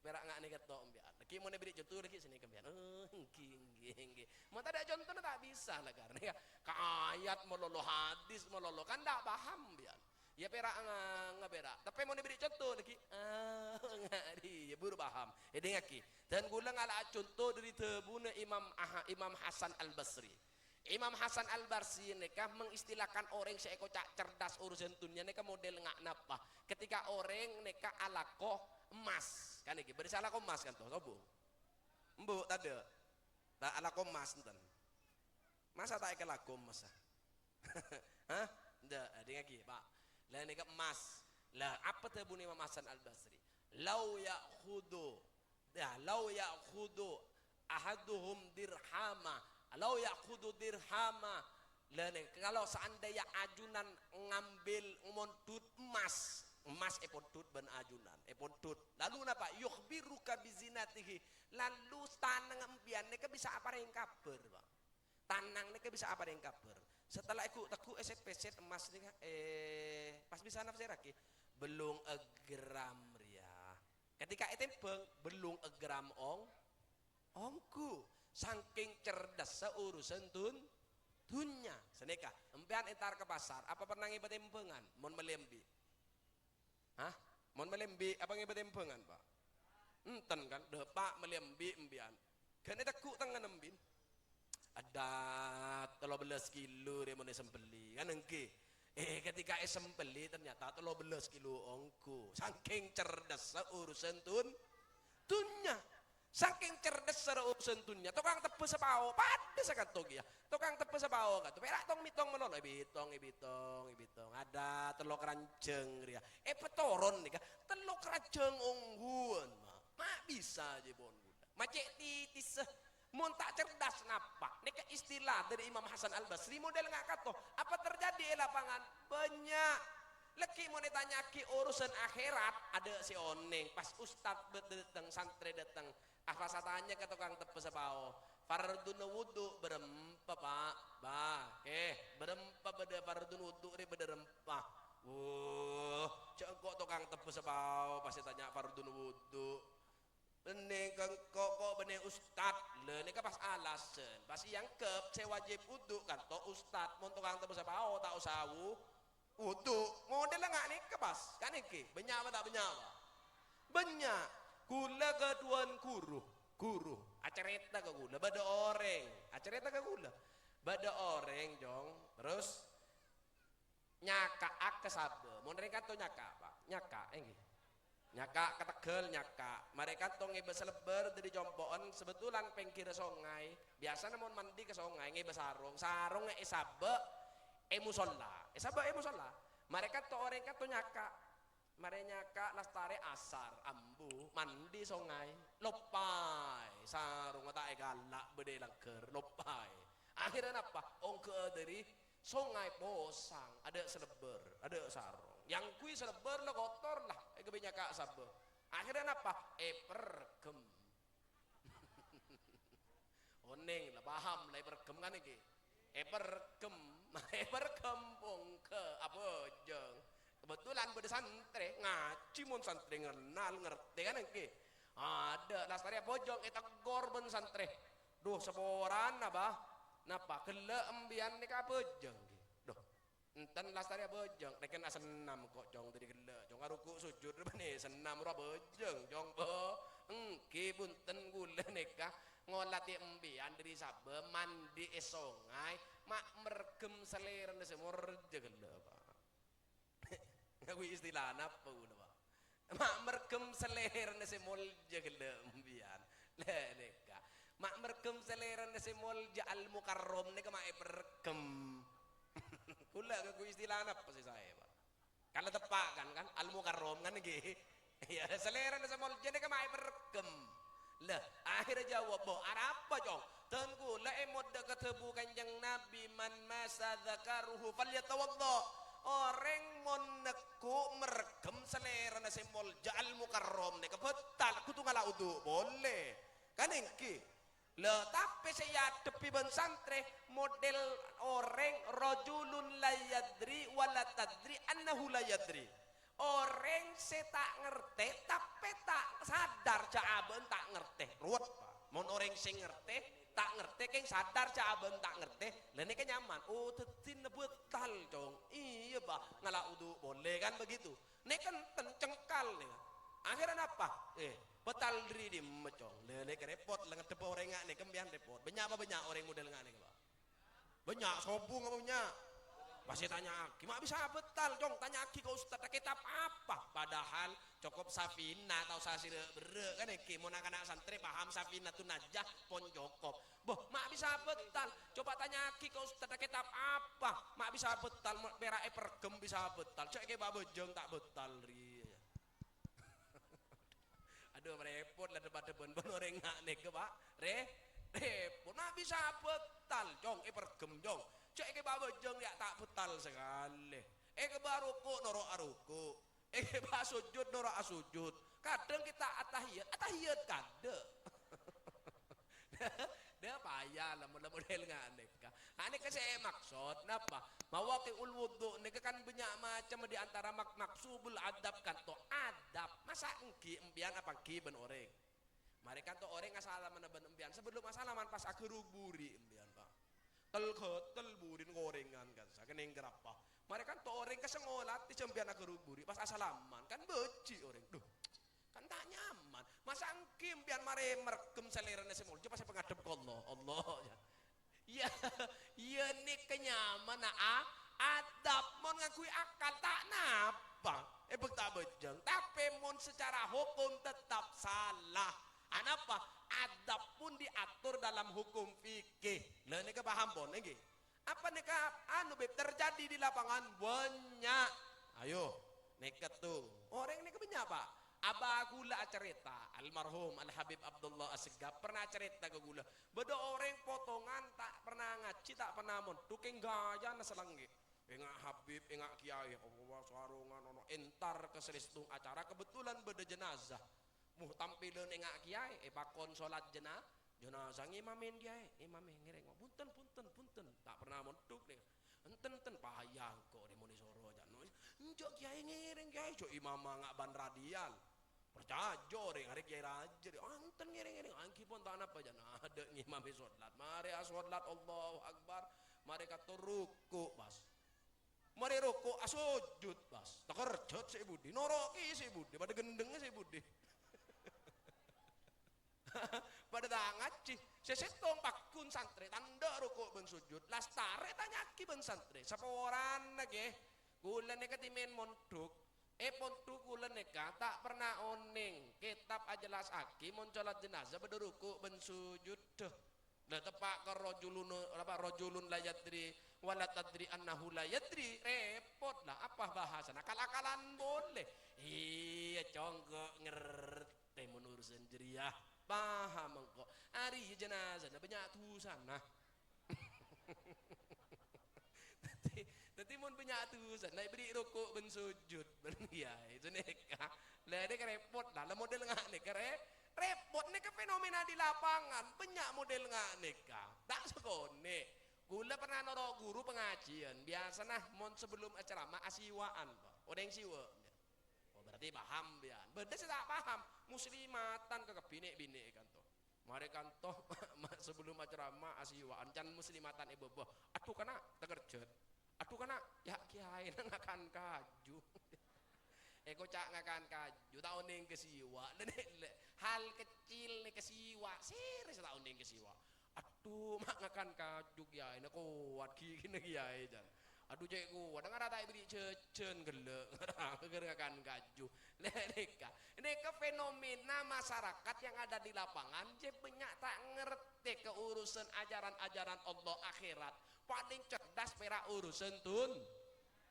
Pèra' nga' nèka to' mbiyan. Lagi mon èberri' conto lagi sè nèka mbiyan. Oh, ènggi, ènggi, ènggi. Mon tadâ' contona ta' bisa la, karna ka ayat malolo, hadis malolo, kan ta' paham mbiyan. Ya pèra' nga-, nga pèra'. Tapè mon èberri' conto lagi, ah, ngari, ya buru paham. Èdingngaghi. Dan kaulâ ngala'a conto dâri dhâbuna Imam Aha-, Imam Hasan Al-Basri. Imam Hasan Al-Basri nèka mengistilahkan orèng sè èkoca' cerdas urusan dhunnya nèka model nga' napa? Ketika orèng nèka alako emmas, kan ènggi, bâdâ sè alako emmas kan to, sombong? Embu', tadâ'. Ta' alako emmas enten. Masa ta' èkalako emmas, ah? Hah? Ndak, èdingngaghi, Pak. Lah nèka emmas. Lah, apa dhâbuna Imam Hasan Al-Basri? "Lau ya'khudhu Ya, "Lau ya'khudhu ahaduhum dirhama, lau ya'khudhu dirhama." Lah, nèng, kalau seandainya ajunan ngambil mondhut emas, emas èpondhut bân ajunan, èpondhut. Lalu napa? "Yukhbiruka bizinatihi." Lalu tanang empiyan nèka bisa aparèng kabhâr, Pak. Tanang nèka bisa aparèng kabhâr. Setelah èghu'-tegghu' èsèt-pèsèt emas nèka, eh, pas bisa nafsèraghi, "Bellung egram rèya." Ketika ètèmbhâng, bellung egram ong-, ongghu. Saking cerdassa urusan dun-, dunnya. Sanèka, empèyan entar ka pasar, apa pernah ngibâ tèmbhângan? Mon mellè embi'. Hah? Mon mellè embi', apa ngibâ tèmbhângan, Pak? Enten, kan? Dâpa' mellè embi' empèyan. Ghân ètegghu' tengnganna embi'na. Adâ' tello bellâs kilo rè mon èsembelli, kan ènggi. Eh, ketika èsembelli ternyata tello bellâs kilo ongghu. Saking cerdhâssa urusan dun-, dunnya. Saking cerdhâssa urusan dunnya. Tokang tebbhâ sapao, padâ sakanto kèya. Tokang tebbhâ sapao kanto. Pèra' tong-mètong malolo, èbitong, èbitong, èbitong. Adâ' tello karanjhâng rèya. Èpatoron nèka, tello karanjhâng ongghuwân, ma'. Ma' bisa jâ pon ghulâ. Ma' cè' titissa. Mon ta' cerdas napa? Nèka istilah dhâri Imam Hasan Al-Basri model nga' kanto. Apa terjadi è lapangan? Bânnya'. Laghi' mon ètanya'aghi urusan akhèrat, adâ' sè onèng. Pas ustad bâ-, dâteng, santrè dâteng. Ah, pas atanya ka tokang tebbhâ sapao, "Fardhuna wudhu bârâmpa, Pa'?" Bah, kè, bârâmpa bâdâ fardhuna wudhu rè bâdâ rèmpa. Wuh, jâ' engko' tokang tebbhâ sapao pas ètanya' fardhuna wudhu. Bânnè ka engko' ko' bânnè ustad. Lha, nèka pas alasan. Pas èangghep sè wajib wudhu kanto ustad. Mon tokang tebbhâ sapao ta' osa wu-, wudhu. Modella nga' nèka pas. Kan ènggi. Bânnya' apa ta' bânnya', Pa'? Bânnya'. Ghulâ ghâdhuwân ghuru. Ghuru. Acarèta ka ghulâ. Bâdâ orèng. Acarèta ka ghulâ. Bâdâ orèng, Cong. Terros nyaka'a ka sabâ. Mon rèng kanto nyaka', Pa'? Nyaka', ènggi. Nyaka' ka tegghâl, nyaka'. Marè kanto ngèbâ salebbâr dhâri compo'en, sabetullan pèngghirra songay. Biyasana mon mandi ka songay, ngèbâ sarong. Sarong èsabâ' è mosolla. Èsabâ' è mosolla. Marè kanto orèng kanto nyaka'. Marè nyaka' lastarè asar, ambu, mandi songay. Loppaè. Sarongnga ta' èghâlla' bâdâ è langghâr. Loppaè. Akhèrra napa? Ongghâ'â dhâri songay posang, adâ' salebbâr, adâ' sarong. Èangghuy salebbâr la kotor la, èghâbây nyaka' sabâ. Akhèrra napa? Èperghem. Onèng la, paham la, èperghem kan ènggi? Èperghem, èperghem pongghâ, abhâjâng. Kebetulan bâdâ santrè, ngajhi mon santrè ngennal, ngartè kan ènggi? Adâ', lastarè abhâjâng, èteggor bân santrè. Dhu, saporana, Bah. Napa? Ghellâ' embiyan nèka abhâjâng, ghi? Dhu, enten lastarè abhâjâng, rèken asennam ko', Cong, dhâri ghellâ', Cong, aruku' sojud bânnè sennam ro abhâjâng, Cong, bo. Ènggi, bhunten, ghulâ nèka ngolatè embiyan dhâri sabâ mandi è songay, ma' merghem salèrana sè molja ghellâ', Pa'. Ngaghuy istilah napa ghulâ, Pa'? Ma' merghem salèrana sè molja ghellâ' embiyan. Lè, nèka. Ma' merghem salèrana sè molja Al-Mukarrom nèka ma' èperghem. Ghulâ ngaghuy istilah napa sè saè, Pa'? Kan la teppa' kan, kan? Al-Mukarrom kan, ènggi? Iyâ, salèrana sè molja nèka ma' èperghem. Lah, akhèrra jâwâb, "Bo, arapa, Cong?" "Dân ghulâ èmodâ ka dhâbu Kanjeng Nabi, 'Man massa dzakaruhu falyatawadda'." Orèng mon negghu' merghem salèrana sè molja Al-Mukarrom nèka bhâtal, kodhu ngala' wudu' polè. Kan ènggi? Lha, tapè sè èadhebbhi bân santrè model orèng rajulun la yadri wa la tadri annahu la yadri. Orèng sè ta' ngartè, tapè ta' sadar jâ' abâ'na ta' ngartè. Ruwet, Pa'. Mon orèng sè ngartè, ta' ngartè, kèng sadar jâ' abâ'na ta' ngartè, la nèka nyaman. Oh, dhâddhina bhâtal, Cong. Iyâ, Pa'. Ngala' wudu' polè, kan begitu. Nèka enten cengkal, nèka. Akhèrra napa? Eh, bhâtal dhâri dimma, Cong? La nèka rèpot, la ngadhebbhâ orèng nga' nèka, sampèyan rèpot. Bânnya' apa bânnya' orèng model nga' nèka, Pa'? Bânnya', sobung apa bânnya'? Pas ètanya'aghi, "Ma' bisa bhâtal, Cong? Tanya'aghi ka ustad, kètab apa?" Padahal cokop Safinah, ta' osa sè rè'-bherrè', kan ènggi, mon na'-kana' santrè paham Safinatun Najah, pon cokop. "Bo, ma' bisa bhâtal? Coba tanya'aghi ka ustad, kètab apa? Ma' bisa bhâtal, ma' pèra' èperghem bisa bhâtal. Jâ' èkèbâ abhâjâng ta' bhâtal rèya." Adhu, rèpot la dhâ-padhâ bân orèng nga' nèka, Pa'. Rè-, rèpot. Ma' bisa bhâtal, Cong, èperghem, Cong. Jâ' èkèbâ abhâjâng rèya ta' bhâtal sakalè. Èkèbâ aruku', noro' aruku'. Èkèbâ asojud, noro' asojud. Kadhâng ghi' ta' atahiyat, atahiyat kaadâ'. Dhâ, paya la, mon-, model nga' nèka. Nga' nèka sè èmaksod, napa? Mawaqi'ul wudhu nèka kan bânnya' macem di antara mak-, maksubul adab kanto adab. Masa ènggi empèyan apa ènggi bân orèng? Marè kanto orèng asalaman bân empèyan, sabellum asalaman pas aghâruk buri' empèyan, Pa'. Tel-ghâtel burin korèngan kan, sakennèng grapa. Marè kanto orèng ka sè ngolatè jâ' empèyan aghâruk buri', pas asalaman, kan bâji' orèng. Dhu, kan ta' nyaman. Masa ènggi empèyan marè merghem salèrana sè molja pas èpangadhep ka Allah. Allah, ya. Iyâ, iyâ nèka nyamana a-, adab. Mon ngangghuy akal, ta' napa. Èbâk ta' bâjâng. Tapè mon secara hukum tetap salah. Anapa? Adab pun diatur dalam hukum fikih. Lha nèka paham pon, ènggi? Apa nèka, anu, Bib, terjadi di lapangan? Bânnya'. Ayo, nèka tu. Orèng nèka bânnya', Pak. Abah ghulâ acarèta, almarhum Al Habib Abdullah Assegaf pernah acarèta ka ghulâ. Bâdâ orèng potongan ta' pernah ngajhi, ta' pernah mondhuk, kèng ghâjâna salangghi'. Enga' Habib, enga' Kiai, Allah, sarongan ono entar ka Selestung acara, kebetulan bâdâ jenazah. Muh, tampilan enga' Kiai, èpakon solat jena-, jenazah, ngimamè Kiai, ngimamè ngèrèng. Punten, punten, punten. Ta' pernah mondhuk nèka. Enten, enten, payah engko' rè mon èsoro jâ'. Enjâ' Kiai ngèrèng, Kiai, jâ' imama nga' bân radial. Parcajâ orèng arè Kiai rajâ, rè. Enten ngèrèng-ngèrèng, ènggi pon ta' napa, jâ'. Adâ' ngimamè solat. Marè asolat, Allahu Akbar. Marè kator ruku', pas. Marè ruku', asojud, pas. Takerjhât sè budi, noro'è sè budi, padâ ghendhengnga sè budi. Padâ ta' ngajhi. Sè sèttong pagghun santrè, tandhâ ruku' bân sojud. Lastarè tanya'aghi bân santrè. Saporana, ghi. Ghulâ nèka dhimèn mondhuk. È pondhuk ghulâ nèka ta' pernah onèng kètab ajellasaghi mon solat jenazah bâdâ ruku' bân sojudda. Lah, teppa' ka rajulun, apa, rajulun la yadri wa la tadri annahu la yadri, rèpot lah, apa bahasana? Akal-akalan polè. Iyâ, cong, ghu' ngertè mon urusan jârèya. Paham engko'. Arèya jenazana bânnya' dusana. Dhâddhi, dhâddhi mon bânnya' dusa, na' èberri' ruku' bân sojud, bân kiyaè, sanèka. Lah, nèka rèpot, lah, lah, model nga' nèka rè-, rèpot nèka fenomena di lapangan, bânnya' model nga' nèka. Ta' sakonè'. Ghulâ pernah noro' ghuru pangajiân, biyasana mon sabellum acaramah asiwa'an, Pak. Orèng siwa'. Oh, berarti paham, ya. Bâdâ sè ta' paham, muslimatan ka kabbhi nè'-binè' kanto. Marè kanto, ma-, ma-, sabellum acaramah, asiwa'an, can muslimatan è bâbâ. "Adhu, kana', takerjhât. Adhu, kana', ya' kiyaèna ngakan kaju." Èkoca' ngakan kaju, ta' onèng kasiwa'. Lè-, lè-, hal kecil nèka kasiwa'. Sèrè sè ta' onèng kasiwa'. "Adhu, ma' ngakan kaju kiyaèna kowat ghighina kiyaè," can. "Adhu, cè' kowat, ngara ta' èberri' jhâjhân ghellâ', ngara ngakan kaju." Lè-, nèka, nèka fenomena masyarakat yang ada di lapangan, jhâ' bânnya' ta' ngartè ka urusan ajaran-ajaran Allah akhèrat. Palèng cerdas pèra' urusan dun-,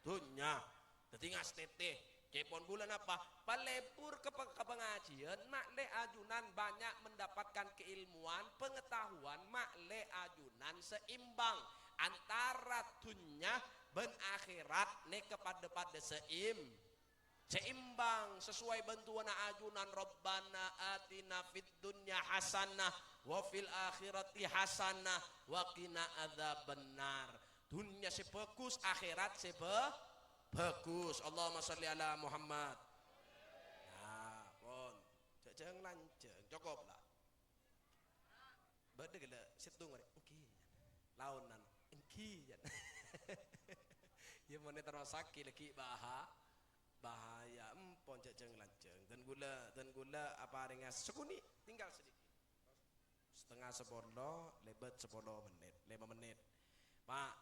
dhunnya. Dhâddhi ngastètè. Cèpon bulân apa? Palebur ka pe-, ka pangajiân, ma'lè ajunan bânnya' mendapatkan keilmuan, pengetahuan, ma'lè ajunan seimbang antara dhunnya bân akhèrat nèka padâ-padâ seim-, seimbang, sesuai bân du'ana ajunan, "Rabbana atina fid dunya hasanah wa fil akhirati hasanah wa qina adzabannar." Dhunnya sè bhâghus, akhèrat sè bhâ-, bhâghus. Allahumma shalli ala Muhammad. Nah, pon. Jhâ'-, jhâ' lanjhâng. Cokop, la. Bâdâ ghellâ' sèttong orèng. Èngghi. Laonan. Èngghi, jan. Ya, mon èterrossaghi laghi' baha-, bahaya. Empon jhâ'-, jhâ' lanjhâng. Dân ghulâ, dân ghulâ aparènga sakonè'. Tinggal sedikit. Satengnga sapolo, lèbât sapolo mennit, lèma mennit. Pa',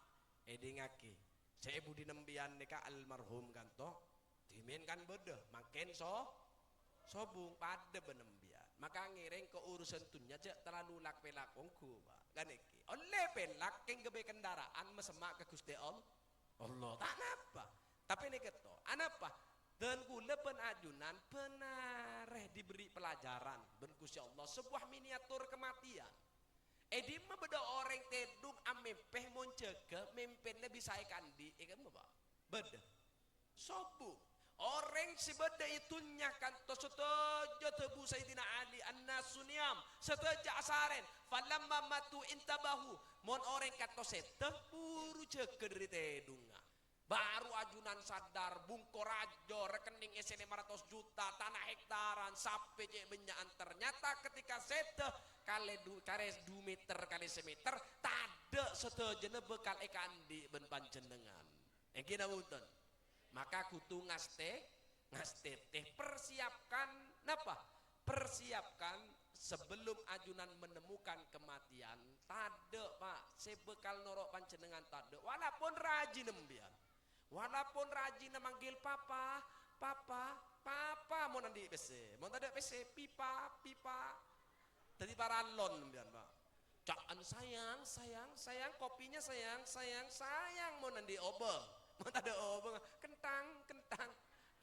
èdingngaghi, sè è budina empèyan nèka almarhum kanto, dhimèn kan bâdâ, mangkèn so-, sobung, padâ bân empèyan. Maka ngèrèng ka urusan dhunnya jhâ' terlalu lak-pèlak ongghu, Pa'. Kan èngghi, ollè pèlak kèng ghâbây kendaraan masemma' ka Ghustè All-, Allah, ta' napa. Tapè nèka to, anapa? Dân ghulâ bân ajunan bân arè diberi pelajaran bân Ghustè Allah, sebuah miniatur kematian. È dimma bâdâ orèng tèdung amèmpè mon jâgâ mèmpèna bisa èkaandi', è kemma, Pa'? Bâdâ. Sobung. Orèng sè bâdâ è dhunnya kantos sadhâjâ dhâbu Sayyidina Ali, "Annasu niyam," sadhâjâ asarèn. "Falamma matu intabahu." Mon orèng kantos sèdhâ, buru jâgâ dâri tèdungnga. Baru ajunan sadar, bungko rajâ, rekening èssè lèma ratos juta, tana hektaran, sapè cè' bânnya'an. Ternyata ketika sèdhâ kalè du-, karè du meter kalè sameter, tadâ' sadhâjâna bhâkal èkaandi' bân panjhennengngan. Èngghi napa bhunten? Maka kodhu ngastè-, ngastètè. Persiapkan napa? Persiapkan Sebelum ajunan menemukan kematian, tadâ', Pa', sè bhâkal noro' panjhennengngan tadâ'. Walapon rajina sampèyan. Walapon rajina manggil papa, papa, papa, mon andi' pèssè. Mon tadâ' pèssè, pipa, pipa. Dhâddhi paralon sampèyan, Pa'. Ca'an sayang, sayang, sayang, kopinya sayang, sayang, sayang, mon andi' obâng. Mon tadâ' obâng, kenthang, kenthang.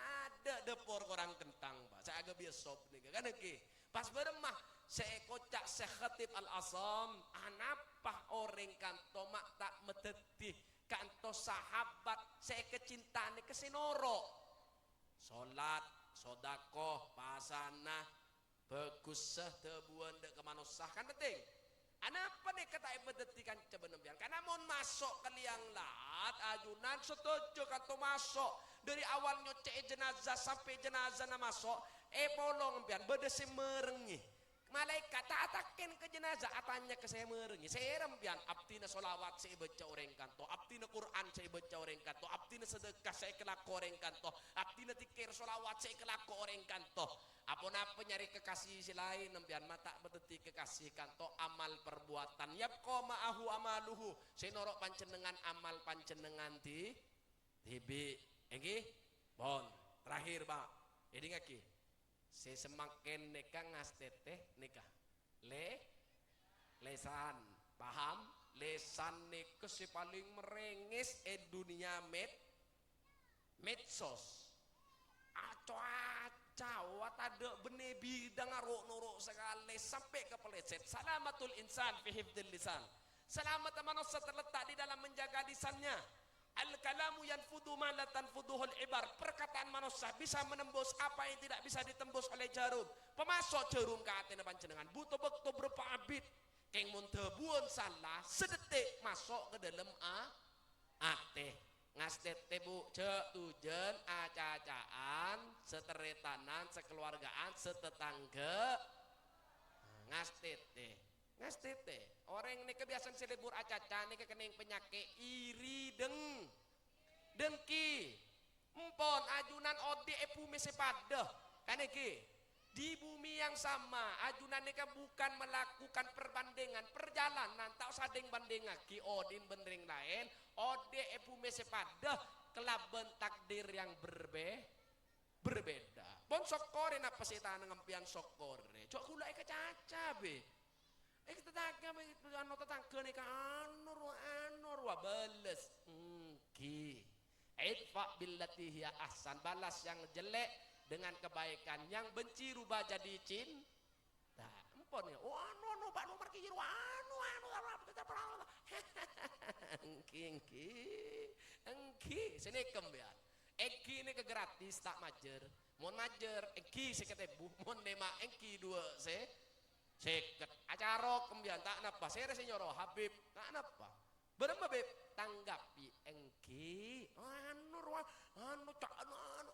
Adâ' dâpor korang kenthang, Pa'. Sè aghâbiyâ sop nèka, kan èngghi? Pas bârâmma sè èkoca' Syekh Khatib Al-Asam, anapa orèng kanto ma' ta' madhâddhi kanto sahabat sè èkacinta nèka sè noro'? Solat, sodako, pasana, bhâghussa dhâbuwân dâ' ka manossa, kan penting. Anapa nèka ta' èpadhâddhi kanca bân sampèyan? Karna mon maso' ka liang lahat, ajunan sadhâjâ kanto maso'. Dhâri awal nyocce'è jenazah sampè' jenazahna maso', èpolong sampèyan, bâdâ sè mèrengngè. Malaèkat ta' atangkèn ka jenazah, atanya ka sè mèrengngè. Sèra sampèyan? Abdhina sholawat sè èbâca orèng kanto, abdhina Qur'an sè èbâca orèng kanto, abdhina sedekah sè èkalako orèng kanto, abdhina dzikir sholawat sè èkalako orèng kanto. Aponapa nyarè kekasih sè laèn, sampèyan ma' ta' madhâddhi kekasih kanto amal perbuatan. Yabqa ma'ahu amaluhu. Sè noro' panjhennengngan amal panjhennengngan dhi-, dhibi'. Èngghi? Pon. Terakhir, Pa'. Èdingngaghi. Sè samangkèn nèka ngastètè nèka. Lè-, lèsan. Paham? Lèsan nèka sè palèng marèngès è dhunnya med-, medsos. Aco-aca, wa tadâ' bânnè bidhângnga ro'-noro' sakalè, sampè' ka palèsèt. Salamatul insan fi hifdzil lisan. Salameddhâ manossa terletak di dalam menjaga lisannya. Al-kalamu yanfudhu ma la tanfudhuhul ibar. Perkataan manossa bisa menembus apa yang tidak bisa ditembus oleh jarum. Pamaso' jarum ka atèna panjhennengngan. Buto bâkto bârâmpa abit. Kèng mon dhâbuwân sala, sadettik maso' ka dâlem a-, atè. Ngastètè, Bu, jhâ' dhujân aca-aca'an, sataretanan, sakalowargaan, satatangghâ. Ngastètè. Ngastètè. Orèng nèka biyasana sè lebur acaca nèka kennèng panyakè' iri deng-, dengki. Empon, ajunan odi' è bhumè sè padâ. Kan èngghi? Di bumi yang sama, ajunan nèka bukan melakukan perbandingan, perjalanan, ta' osa ding-bandingngaghi odi'na bân rèng laèn, odi' è bhumè sè padâ kalabân takdir yang berbe-, berbeda. Pon sokkorè napa sè ètanang sampèyan sokkorè. Jhâ' ghulâ èkacaca, bè. Eh, tatangghâ, anu, tatangghâ nèka anu, ro-, anu, rowa bâles. Èngghi. Idfa billati hiya ahsan. Balas yang jelek dengan kebaikan. Yang benci rubah jadi cinta. Empon, ya. Oh, anu, anu, Pak Nomor kiri, anu, anu, anu, anu. Èngghi, èngghi. Èngghi. Sè nèka sampèyan. Èngghi nèka gratis, ta' majâr. Mon majâr, èngghi sèket èbu. Mon nèma', èngghi duwâ' sè-, sèket. Acarok sampèyan, ta' napa. Sèra sè nyoro, Habib, ta' napa. Bârâmma, Bib? Tanggapi, èngghi. Anu, rowa, anu, ca-, anu, anu.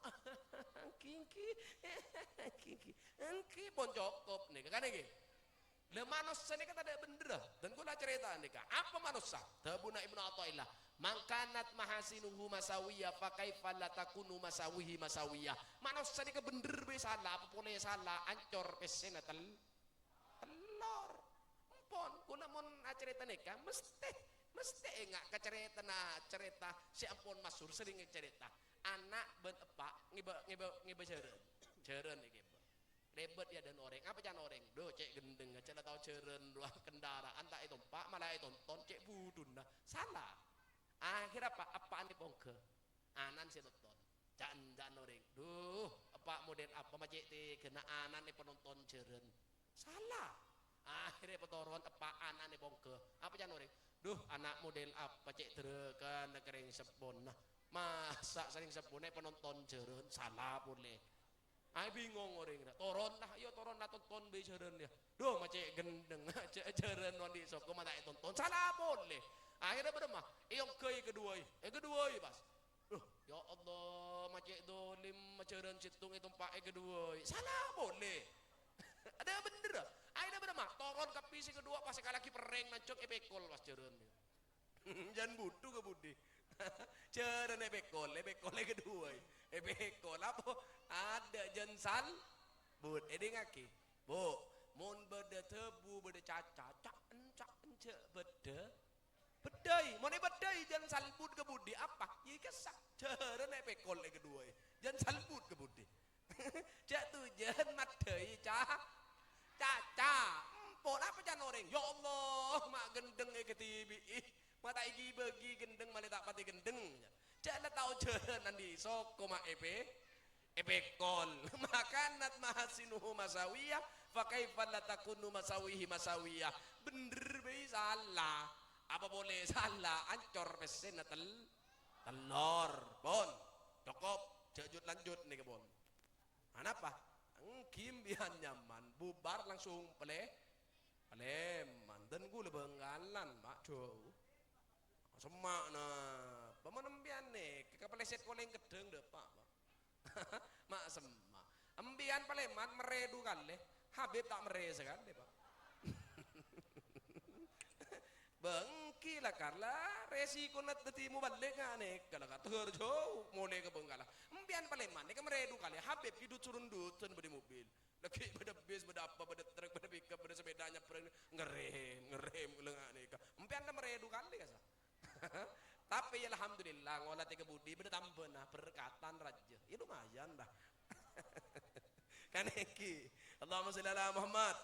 Èngghi, èngghi. Èngghi, èngghi. Èngghi, pon cokop nèka, kan èngghi? Lah, manossa nèka tadâ' bhendherra. Dân kaulâ carèta nèka. Apa manossa? Dhâbuna Ibnu Athaillah, "Man kanat mahasinuhu masawiyah, fa kaifa la takunu masawihi masawiyah?" Manossa nèka bhendher bhâi sala, apa polè sala, ancor pèssèna tel-, tellor. Empon, kaulâ mon acarèta nèka, mesthè, mesthè enga' ka carètana, carèta sè ampon masyhur, serrèng ècarèta. Ana' bân eppa' ngèbâ, ngèbâ, ngèbâ jhârân. Jhârân èghibâ. Lèbât è adâ'na orèng. Apa can orèng? Dhu, cè' ghendheng, cè' la tao jhârân, rowa kendaraan ta' ètompa', mala ètonton, cè' budhuna. Sala. Akhèrra apa? Eppa'na èpongghâ. Ana'na sè nonton. Can-, can orèng. Dhu, eppa' model apa ma' cè' tegghâna ana'na èpanonton jhârân. Sala. Akhèrra èpatoron eppa', ana'na èpongghâ. Apa can orèng? Dhu, ana' model apa cè' dârâkana ka rèng seppona. Masa' sarèng seppona èpanonton jhârân? Sala polè. Aè bingong orèng ra. Toron la, ayo toron la, tonton bhâi jhârân, yâ. Dhu, ma' cè' ghendheng, jhâ-, jhârân andi' soko ma' ta' ètonton. Sala polè. Akhèrra bârâmma? Èongghâi kaduwâi. Èkaduwâi, pas. Dhu, ya Allah, ma' cè' dholim, ma' jhârân sèttong ètompa' èkaduwâi. Sala polè. Adâ' bhendherra. Akhèrra bârâmma? Toron kabbhi sè kaduwâ, pas èkalaghi perrèng nanjhâng èpèkol, pas jhârân. Jhân budhu ka budi. Jhârân èpèkol, èpèkol èkaduwâi. Èpèkol apa? Adâ' jhân sal-, but. Èdingngaghi. Bu, Mon bâdâ dhâbu, bâdâ caca, ca'en, ca'en, jhâ' bâdâ. Bâddhâi, mon èbâddhâi, jhân salbut ka budi, apa? Yâ, èkassa'. Jhârân èpèkol è kaduwâ, jhân salbut ka budi. Jhâ' tojjhân maddhâi ca-, caca. Empo', napa can orèng? "Ya Allah, ma' ghendheng èkadhibi'i. Ma' ta' èghi-bâghi ghendheng, malè ta' patè ghendheng." Jhâ' la tao jhârân andi' soko ma' èpè-, èpèkol. "Ma kanat mahasinuhu masawiyah, fa kaifa la takunu masawihi masawiyah." Bhendher bhâi sala. Apa polè sala, ancor pèssèna tel-, tellor. Pon. Cokop. Jhâ' jut-lanjut nèka, pon. Anapa? Ènggi empèyan nyaman, bubar langsung palè-, palèman. Dân ghulâ Bhângkalan, Pak, jhâu. Semma'na, bâ' mon empèyan nèka kapalèsèt kolèng keddhâng dâpa', Pak. Ma' semma'. Empèyan palèman mèrrè du kalè, Habib ta' mèrrè sakalè, Pak. Bâ' ènggi la, Kar, la rèsikona dhâddhi mobâlik nga' nèka la, Kar. Tegar jhâu molè ka Bhângkalan. Empèyan palèman nèka mèrrè du kalè, Habib ghi' dut-surundutân bâdâ mobil. Laghi' bâdâ bis, bâdâ apa, bâdâ truk, bâdâ pickup, bâdâ sapèda nyabbrâng, ngerrem, ngerrem, la nga' nèka. Empèyan la mèrrè du kalè, kassa'. Tapè, yâ, alhamdulillah, ngolatè ka budi bâdâ tambâna, berkatan rajâ. Yâ, lumayan, dah. Kan ènggi. Allahumma sholli ala Muhammad.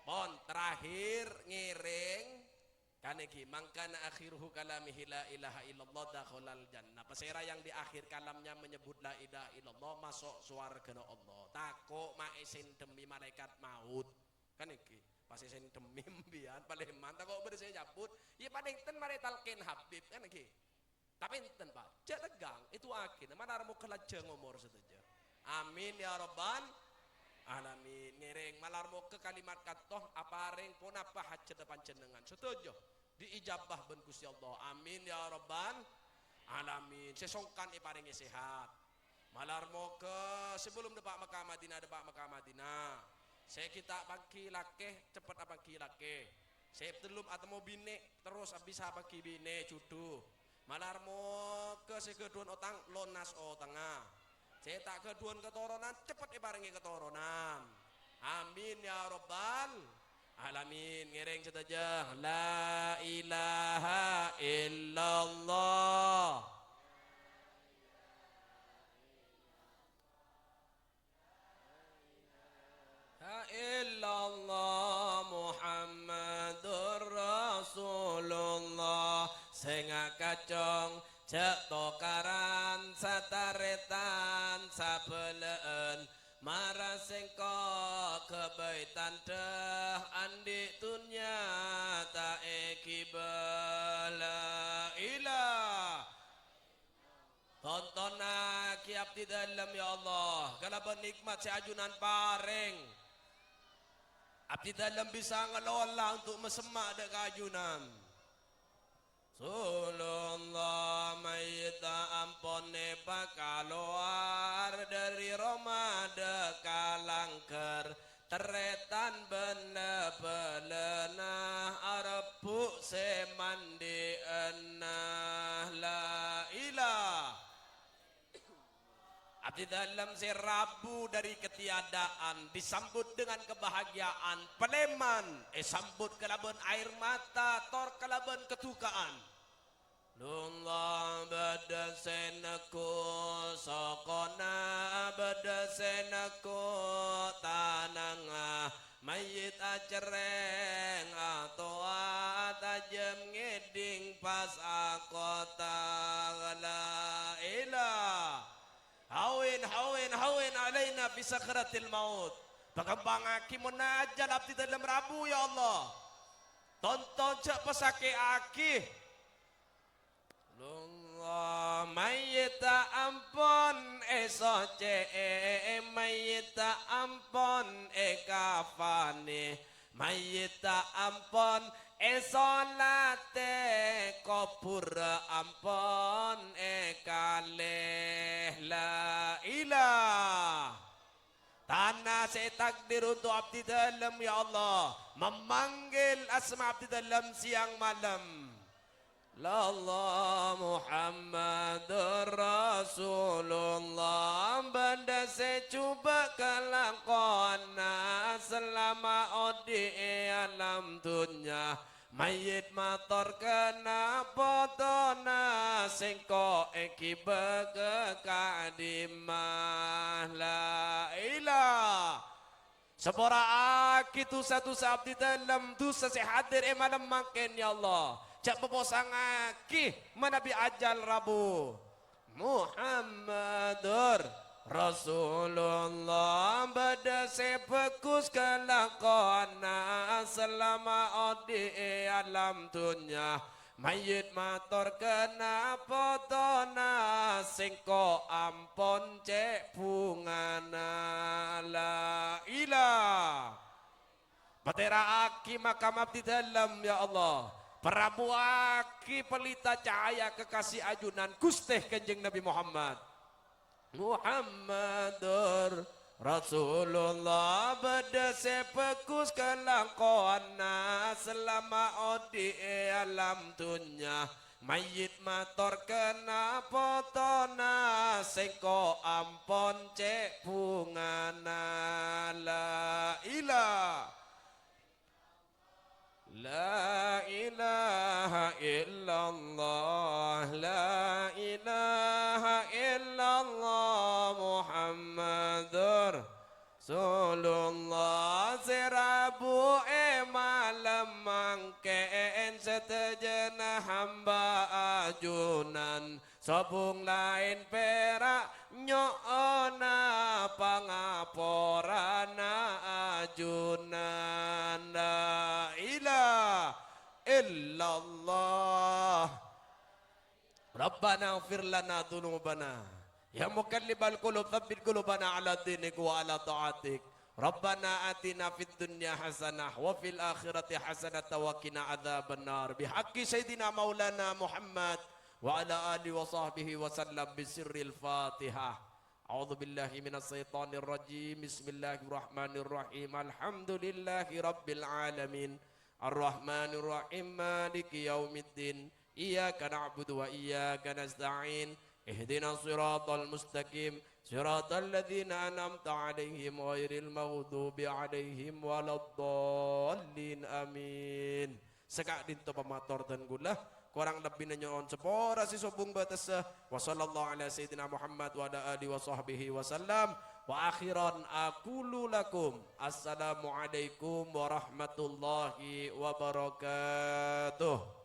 Pon, terakhir, ngèrèng. Kan ènggi, "Man kana akhiruhu kalamihi la ilaha illallah dakhalal jannah." Pasèra yang di akhir kalamnya menyebut la ilaha illallah, maso' sowarghâna Allah. Tako' ma' èsèndhemmè malaèkat maut. Kan ènggi, pas èsèndhemmè empèyan, palèman tako' bâdâ sè nyabut. Yâ, padâ enten marè talqin Habib, kan ènggi. Tapè enten, Pak, jhâ' tegghâng, èdu'aaghina, malar moghâ lanjhâng omor sadhâjâ. Amin, ya rabbal alamin. Ngèrèng, malar moghâ kalimat ka'dinto aparèng ponapa hajhâddhâ panjhennengngan sadhâjâ diijabah bân Ghustè Allah. Amin, ya rabbal alamin. Sè songkan èparèngè sehat. Malar moghâ sabellunna dâpa' maka Madinah, dâpa' maka Madinah. Sè ghi' ta' apangghi lakè, ceppet apangghi lakè. Sè bellum atemmo binè', terros bisa apangghi binè', jhudhu. Malar moghâ sè ghâdhuwân otang, lonas otangnga. Sè ta' ghâdhuwân katoronan, ceppet èparèngè katoronan. Amin, ya rabbal alamin. Ngèrèng sadhâjâ. La ilaha illallah. La ilaha illallah Muhammadur Rasulullah. Sènga' kacong, jhâ' tokaran, satarètan, sabâlâ'ân. Mara sèngko' ghâbây tandhâ, andi' dhunnya ta' èghibâ. La ilaha. Tontonnaghi abdidâlem, ya Allah, kalabân nèkmat sè ajunan parèng. Abdidâlem bisa ngalola untuk masemma' dâ' ka ajunan. Rasulullah mayyitta ampon èpakalowar dâri roma dâ' ka langghâr. Tarètan bân la-bâlâna arebbhu' sè mandi'ânna. La ilaha. Abdidâlem sè rabu dâri ketiadaan disambut dengan kebahagiaan, palèman èsambut kalabân aèr mata tor kalabân kadukaan. Lullah bâdâ sè neggu' sokona, bâdâ sè neggu' tanangnga. Mayyit acerrèng, atowa atajâm, ngèdhing pas akota. La ilaha. Hawin, hawin, hawin alaina fi sakratil maut. Pakembhângaghi monna ajhâl abdidâlem rabu, ya Allah. Tonton jhâ' pasakè'aghi. Lullah, mayyitta ampon èsocè'è, mayyitta ampon èkafanè, mayyitta ampon èsolatè, kobhurrâ ampon èkalè. La ilaha. Tana sè ètakdir untuk abdidâlem, ya Allah, memanggil asma abdidâlem siang malem. Lalla Muhammadur Rasulullah, bâdâ sè jhubâ' kalakowanna selama odi' è alam dhunnya. Mayyit mator kèna potona, sèngko' èghibâ ka ka'dimma. La ilaha. Sapora'aghi dhusa-dhusa abdhi dhâlem, dhusa sè hadir è malem mangkèn, ya Allah. Jhâ' paposangaghi manabi ajhâl rabu. Muhammadur Rasulullah, bâdâ sè bhâghus kalakowanna selama odi' è alam dhunnya. Mayyit mator kèna potona, sèngko' ampon cè' bhungana. La ilaha. Patèra'aghi makam abdhi dhâlem, ya Allah. Parabuwaghi pelita cahaya kekasih ajunan Ghustè Kanjeng Nabi Muhammad. Muhammadur Rasulullah, bâdâ sè bhâghus kalakowanna selama odi' è alam dhunnya. Mayyit mator kèna potona, sèngko' ampon cè' bhungana. La ilaha. La ilaha illallah, la ilaha illallah Muhammadur Rasulullah. Sè rabu è malem mangkèn sadhâjâna hamba ajunan. Sobung laèn pèra' nyo'ona pangaporana ajunan. La ilaha illallah. Rabbana ighfir lana dzunubana. Ya muqallibal qulub, tsabbit qulubana ala dinik wa ala ta'atik. Rabbana atina fid dunya hasanah wa fil akhirati hasanah wa qina adzabannar. Bihaqqi Sayyidina Maulana Muhammad wa ala alihi wa sahbihi wa sallam bi sirril Fatihah. A'udzu billahi minasyaitonir rajim. Bismillahirrahmanirrahim. Alhamdulillahi rabbil alamin. Arrahmanirrahim. Maliki yaumiddin. Iyyaka na'budu wa iyyaka nasta'in. Ihdinas siratal mustaqim. Siratal ladzina an'amta 'alaihim ghairil maghdubi 'alaihim waladdallin. Amin. Saka'dinto pamator dân kaulâ, korang lebbina nyo'on sapora sè sobung bâtessa. Wa sallallahu ala sayyidina Muhammad wa ala alihi wa sahbihi wa sallam. Wa akhiran aqulu lakum, assalamualaikum warahmatullahi wabarakatuh.